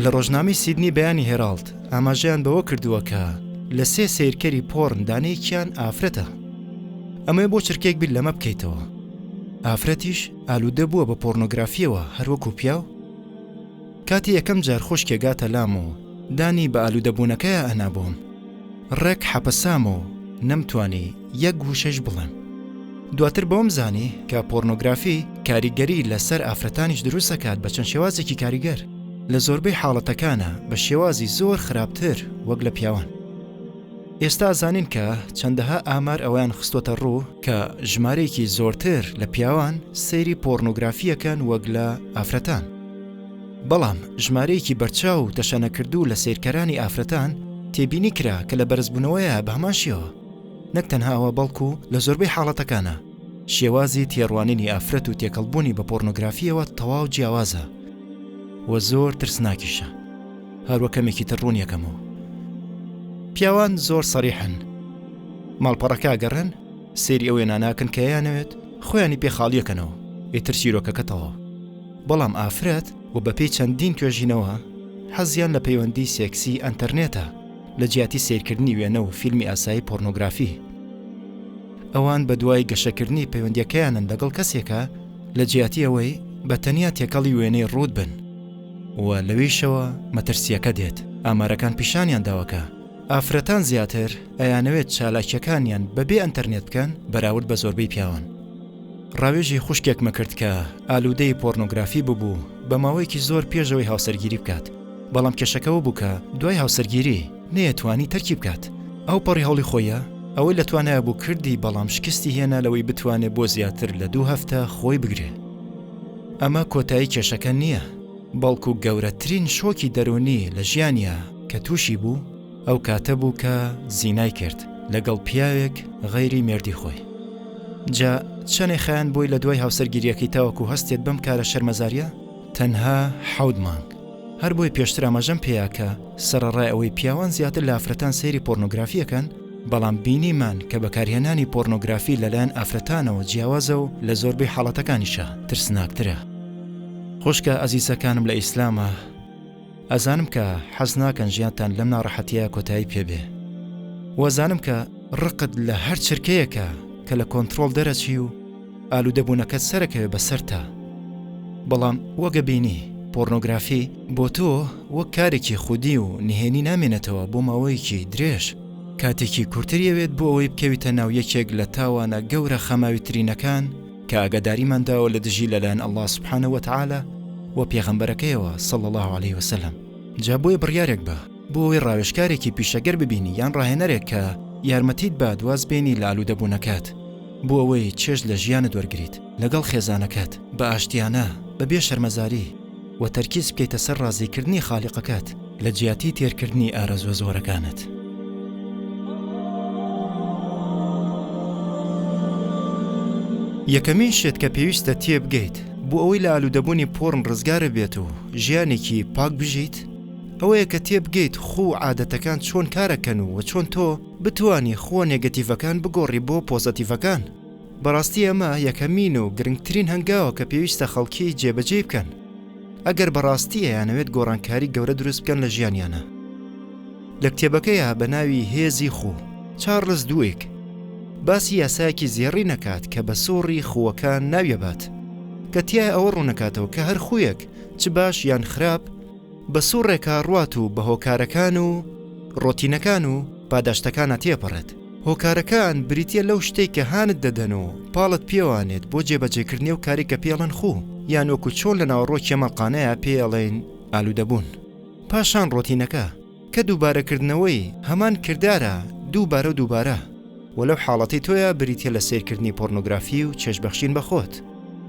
لە ڕۆژنامەی سیدنی بەیانی هێراڵد ئاماژەیان بەوە کردووە کە لە سێ سەیرکەری پۆڕن دانەیەکیان ئافرەتە. ئەمەوێ بۆ چرکەیەک بیر لەمە بکەیتەوە. ئافرەتیش ئالوودە بووە بە پۆڕنۆگرافییەوە هەروەکو پیاو؟ کاتی یەکەم جار خوشکێ گاتە لام و دانی بە ئالوودەبوونەکەیا ئەنا بۆم، ڕێک حەپەسام و نەمتوانی یەک وشەیش بڵێم. دواتر بەوەم زانی کە پۆڕنۆگرافی کاریگەری لە سەر ئافرەتانیش دروست ئەکات بە چەند شێوازێکی کاریگەر، لە زۆربەی حاڵەتەکانا بە شێوازی زۆر خراپتر وەک لە پیاوان. ئێستا ئەزانین کە چەندەها ئامار ئەوەیان خستۆتە ڕوو کە ژمارەیەکی زۆرتر لە پیاوان سەیری پۆڕنۆگرافی ئەکەن وەک لە ئافرەتان. بەڵام ژمارەیەکی بەرچاو و تەشەنەکردوو لە سەیرکەرانی ئافرەتان تێبینی کرا کە لە بەرزبوونەوەیە بە هەمان شێوە. نەک تەنها ئەوە بەڵکو لە زۆربەی حاڵەتەکانا شێوازی تێڕوانینی ئافرەت و تێکەڵبوونی بە پۆڕنۆگرافییەوە تەواو جیاوازە و زۆر ترسناکیشە. هەروە کەمێکی تر ڕوون یەکەمەوە. پیاوان زۆر سەریحن. ماڵپەڕەکە ئەگەڕێن، سەیری ئەو وێنانە ئەکەن کە ئەیانەوێت، خۆیانی پێ خاڵیەکەنەوە، ئیتر چیرۆکەکە تەواو. بەڵام ئافرەت و بەپێی چەندین توێژینەوە، حەزیان لە پەیوەندی سێکسی ئەنتەرنێتە لە جیاتی سەیرکردنی وێنە و فیلمی ئاسایی پۆرنۆگرافی. ئەوان بەدوای گەشەکردنی پەیوەندیەکەیانن لەگەڵ کەسێکا لە جیاتی ئەوەی بە تەنیا تێکەڵی وێنەی ڕووت بن و لەوێیشەوە مەترسیەکە دێت، ئامارەکان پیشانیان داوە کە ئافرەتان زیاتر ئەیانەوێت چالاکیەکانیان بەبێ ئەنتەرنێت بکەن بەراورد بە زۆربەی پیاوان. ڕاوێژی خوشکێکمە کرد کە ئالوودەی پۆرنۆگرافی ببوو بە ماوەیەکی زۆر پێش ئەوەی هاوسەرگیری بکات، بەڵام کێشەکە ئەوە بوو کە دوای هاوسەرگیری نەیەتوانی تەرکی بکات. ئەوپەڕی هەوڵی خۆیە، ئەوەی لە توانایا بوو کردی بەڵام شکستی هێنا لەوەی بتوانێ بۆ زیاتر لە دوو هەفتە خۆی بگرێ. ئەمە کۆتایی کێشەکە نییە، بەڵکو گەورەترین شۆکی دەروونی لە ژیانیا کە تووشی بوو ئەو کاتە بوو کە زینای کرد لەگەڵ پیاوێک غەیری مێردی خۆی. جا چەنێ خایاند بۆی لە دوای هاوسەرگیریەکەی تاوەکو هەستێت بەم کارە شەرمەزاریە؟ تەنها حەوت مانگ. هەر بۆیە پێشتر ئاماژەم پێیا کە سەرەڕای ئەوەی پیاوان زیاتر لە ئافرەتان سەیری پۆرنۆگرافی ئەکەن، بەڵام بینیمان کە بەکارهێنانی پۆرنۆگرافی لەلایەن ئافرەتانەوە جیاوازە و لە زۆربەی حاڵەتەکانیشا ترسناکترە. خوشکە ئەزیزەکانم لە ئیسلاما ئەزانم کە حەز ناکەن ژیانتان لەم ناڕەحەتیە کۆتایی پێ بێ و ئەزانم کە ڕقت لە هەر چرکەیەکە کە لە کۆنتڕۆڵ دەرەچی و ئالوودەبوونەکەت سەرەکەوێ بەسەرتا بەڵام وەک ئەبینی پۆرنۆگرافی بۆ تۆ وەک کارێکی خودی و نهێنی نامێنێتەوە بۆ ماوەیەکی درێژ کاتێکی کورتری ئەوێت بۆ ئەوەی بکەویتە ناو یەکێک لە تاوانە گەورە خەماویترینەکان کە ئاگاداریمان داوە لە دژی لەلایەن اللە سبحانە وتعالی و پێغەمبەرەکەیەوە صلی اللە علیه وسلم جا بۆیە بڕیارێک بە بۆ ئەوەی ڕاوێژکارێکی پیشەگەر ببینی یان ڕاهێنەرێک کە یارمەتیت بات واز بێنی لە ئالوودەبوونەکەت بۆ ئەوەی چێژ لە ژیانت وەرگریت لەگەڵ خێزانەکەت بە ئاشتیانە بەبێ شەرمەزاری و تەرکیز بکەیتە سەر ڕازیکردنی خالیقەکەت لە جیاتی تێرکردنی ئارەزووە زۆرەکانت. یەکەمین شت کە پێویستە تێبگەیت بۆ ئەوەی لە ئالوودەبوونی پۆڕن ڕزگارت بێت و ژیانێکی پاک بژیت ئەوەیە کە تێبگەیت خوو و عادەتەکان چۆن کارەکەن و چۆن تۆ بتوانی خووە نێگەتیڤەکان بگۆڕی بۆ پۆزەتیڤەکان. بەڕاستی ئەمە یەکەمین و گرنگترین هەنگاوە کە پێویستە خەڵکی جێبەجێی بکەن ئەگەر بەڕاستی ئەیانەوێت گۆڕانکاری گەورە دروست بکەن لە ژیانیانا. لە کتێبەکەیا بە ناوی هێزی خوو، چارڵز دویگ باسی یاسایەکی زێڕین ئەکات کە بە سوڕی خووەکان ناویەبات کە تیایا ئەوە ڕوونەکاتەوە کە هەر خوویەک چ باش یان خراپ بە سوڕێکا ڕوات و بە هۆکارەکان و ڕۆتینەکان و پاداشتەکانا تێپەڕێت. هۆکارەکان بریتیە لەو شتەی کە هانت دەدەن و پاڵت پێوانێت بۆ جێبەجێکردنی ئەو کارەی کە پێی ئەڵێن خوو، یان وەکو چۆن لە ناوەڕۆکی ئەم ئەڵقانەیا پێی ئەڵێین ئالوودەبوون. پاشان ڕۆتینەکە، کە دووبارەکردنەوەی هەمان کردارە دووبارە و دووبارە، وە لەو حاڵەتەی تۆیا بریتیە لە سەیرکردنی پۆرنۆگرافی و چێژبەخشین بە خۆت.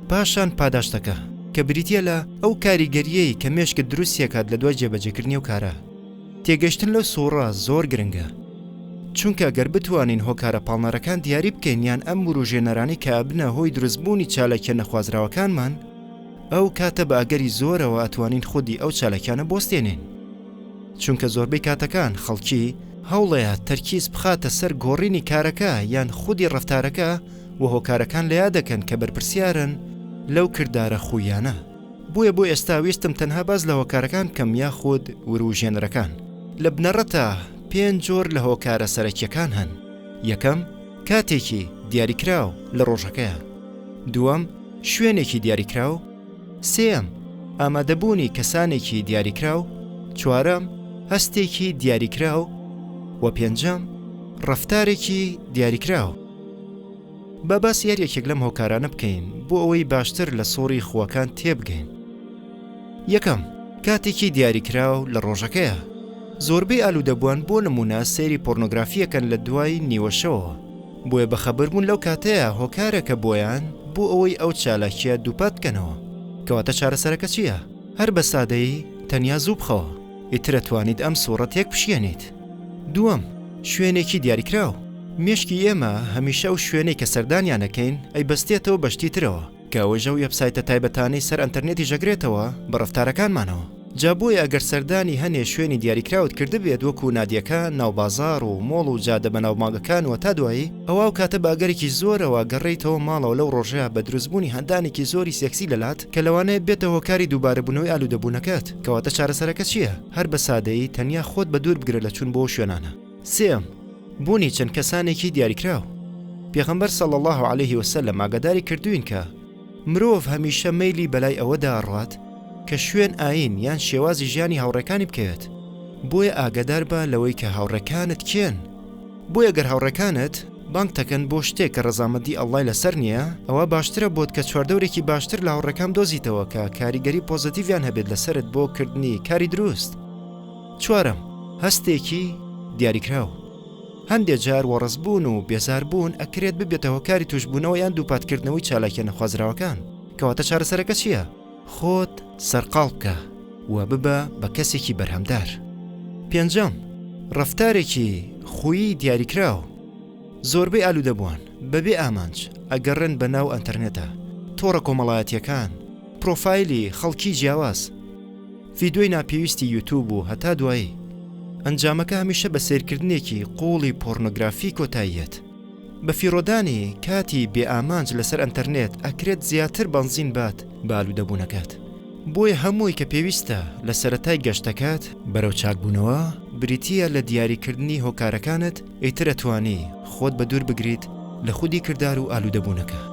پاشان پاداشتەکە، کە بریتیە لە ئەو کاریگەریەی کە مێشکت دروستیەکات لە دوای جێبەجێکردنی ئەو کارە. تێگەشتن لەو سوڕە زۆر گرنگە، چونکە گەر بتوانین هۆکارە پاڵنەرەکان دیاری بکەین یان ئەم وروژێنەرانەی کە ئەبنە هۆی دروستبوونی چالاکیە نەخوازراوەکانمان، ئەو کاتە بە ئەگەری زۆرەوە ئەتوانین خودی ئەو چالاکیانە بوەستێنین. چونکە زۆربەی کاتەکان خەڵکی هەوڵەیات تەرکیز بخاتە سەر گۆڕینی کارەکە یان خودی ڕەفتارەکە و هۆکارەکان لەیادەکەن کە بەرپرسیارن لەو کردارە خوویانە. بۆیە بۆ ئێستا ویستم تەنها باس لە هۆکارەکان بکەم یاخود وروژێنەرەکان. لە بنەڕەتا پێنج جۆر لە هۆکارە سەرەکیەکان هەن، یەکەم، کاتێکی دیاریکراو لە ڕۆژەکەیا. دووەم، شوێنێکی دیاریکراو. سێیەم، ئامادەبوونی کەسانێکی دیاریکراو. چوارەم، هەستێکی دیاریکراو. وە پێنجەم، ڕەفتارێکی دیاریکراو. با باسی هەر یەکێک لەم هۆکارانە بکەین بۆ ئەوەی باشتر لە سوڕی خووەکان تێبگەین. یەکەم، کاتێکی دیاریکراو لە ڕۆژەکەیا. زۆربەی ئالوودەبووان بۆ نموونە سەیری پۆرنۆگرافی ئەکەن لە دوای نیوەشەوەوە، بۆیە بەخەبەربوون لەو کاتەیا هۆکارێکە بۆیان بۆ ئەوەی ئەو چالاکییە دووپات بکەنەوە. کەواتە چارەسەرەکە چییە؟ هەر بە سادەیی تەنیا زوو بخەوە، ئیتر ئەتوانیت ئەم سوڕە تێکبشکێنیت. دووەم، شوێنێکی دیاریکراو. مێشکی ئێمە هەمیشە ئەو شوێنەی کە سەردانیان ئەکەین ئەیبەستێتەوە بە شتی ترەوە، کە ئەوەیش ئەو وێبسایتە تایبەتانەی سەر ئەنتەرنێتیش ئەگرێتەوە بە ڕەفتارەکانمانەوە. جا بۆیە ئەگەر سەردانی هەنێ شوێنی دیاریکراوت کردبێت وەکو نادیەکان، ناوبازاڕ و مۆڵ و جادە بەناوبانگەکان و هەتا دوایی، ئەوا ئەو کاتە بە ئەگەرێکی زۆرەوە گەڕێیتەوە ماڵەوە لەو ڕۆژەیا بە دروستبوونی هاندانێکی زۆری سێکسی لەلات کە لەوانەیە ببێتە هۆکاری دووبارەبوونەوەی ئالوودەبوونەکەت، کەواتە چارەسەرەکە چییە؟ هەر بە سادەیی تەنیا خۆت بەدوور بگرە لە چوون بۆ ئەو شوێنانە. سێیەم، بوونی چەند کەسانێکی دیاریکراو. پێغەمبەر صلی اللە علیه وسلم ئاگاداری کردووین کە، مرۆڤ هەمیشە مەیلی بەلای ئەوەدا ئەڕوات کە شوێن ئایین یان شێوازی ژیانی هاوڕێکانی بکەوێت، بۆیە ئاگاداربە لەوەی کە هاوڕێکانت کێن، بۆیە گەر هاوڕێکانت بانگتەکەن بۆ شتێک کە ڕەزامەندی اللە ی لەسەر نییە، ئەوا باشترە بۆت کە چواردەورێکی باشتر لە هاوڕێکان بدۆزیتەوە کە کاریگەری پۆزەتیڤیان هەبێت لەسەرت بۆ کردنی کاری دروست. چوارەم، هەستێکی دیاریکراو. هەندێ جار وەڕسبوون و بێزاربوون ئەکرێت ببێتە هۆکاری تووشبوونەوە یان دووپاتکردنەوەی چالاکیە نەخوازراوەکان، کەواتە چارەسەرەکە چییە؟ خۆت سەرقاڵ بکە و ببە بە کەسێکی بەرهەمدار. پێنجەم، ڕەفتارێکی خوویی دیاریکراو، زۆربەی ئالوودەبووان بەبێ ئامانج ئەگەڕێن بە ناو ئەنتەرنێتا، تۆڕە کۆمەڵایەتییەکان، پرۆفایلی خەڵکی جیاواز، ڤیدیۆی ناپێویستی یوتوب و هەتا دوایی، ئەنجامەکە هەمیشە بە سەیرکردنێکی قووڵی پۆرنۆگرافی کۆتاییەت. بە فیڕۆدانی کاتی بێ ئامانج لەسەر ئەنتەرنێت ئەکرێت زیاتر بەنزین بات بە ئالوودەبوونەکەت. بۆیە هەمووی کە پێویستە لە سەرەتای گەشتەکەت بەرەو چاکبوونەوە بریتییە لە دیاریکردنی هۆکارەکانت ئیتر ئەتوانی خۆت بەدوور بگریت لە خودی کردار و ئالوودەبوونەکە.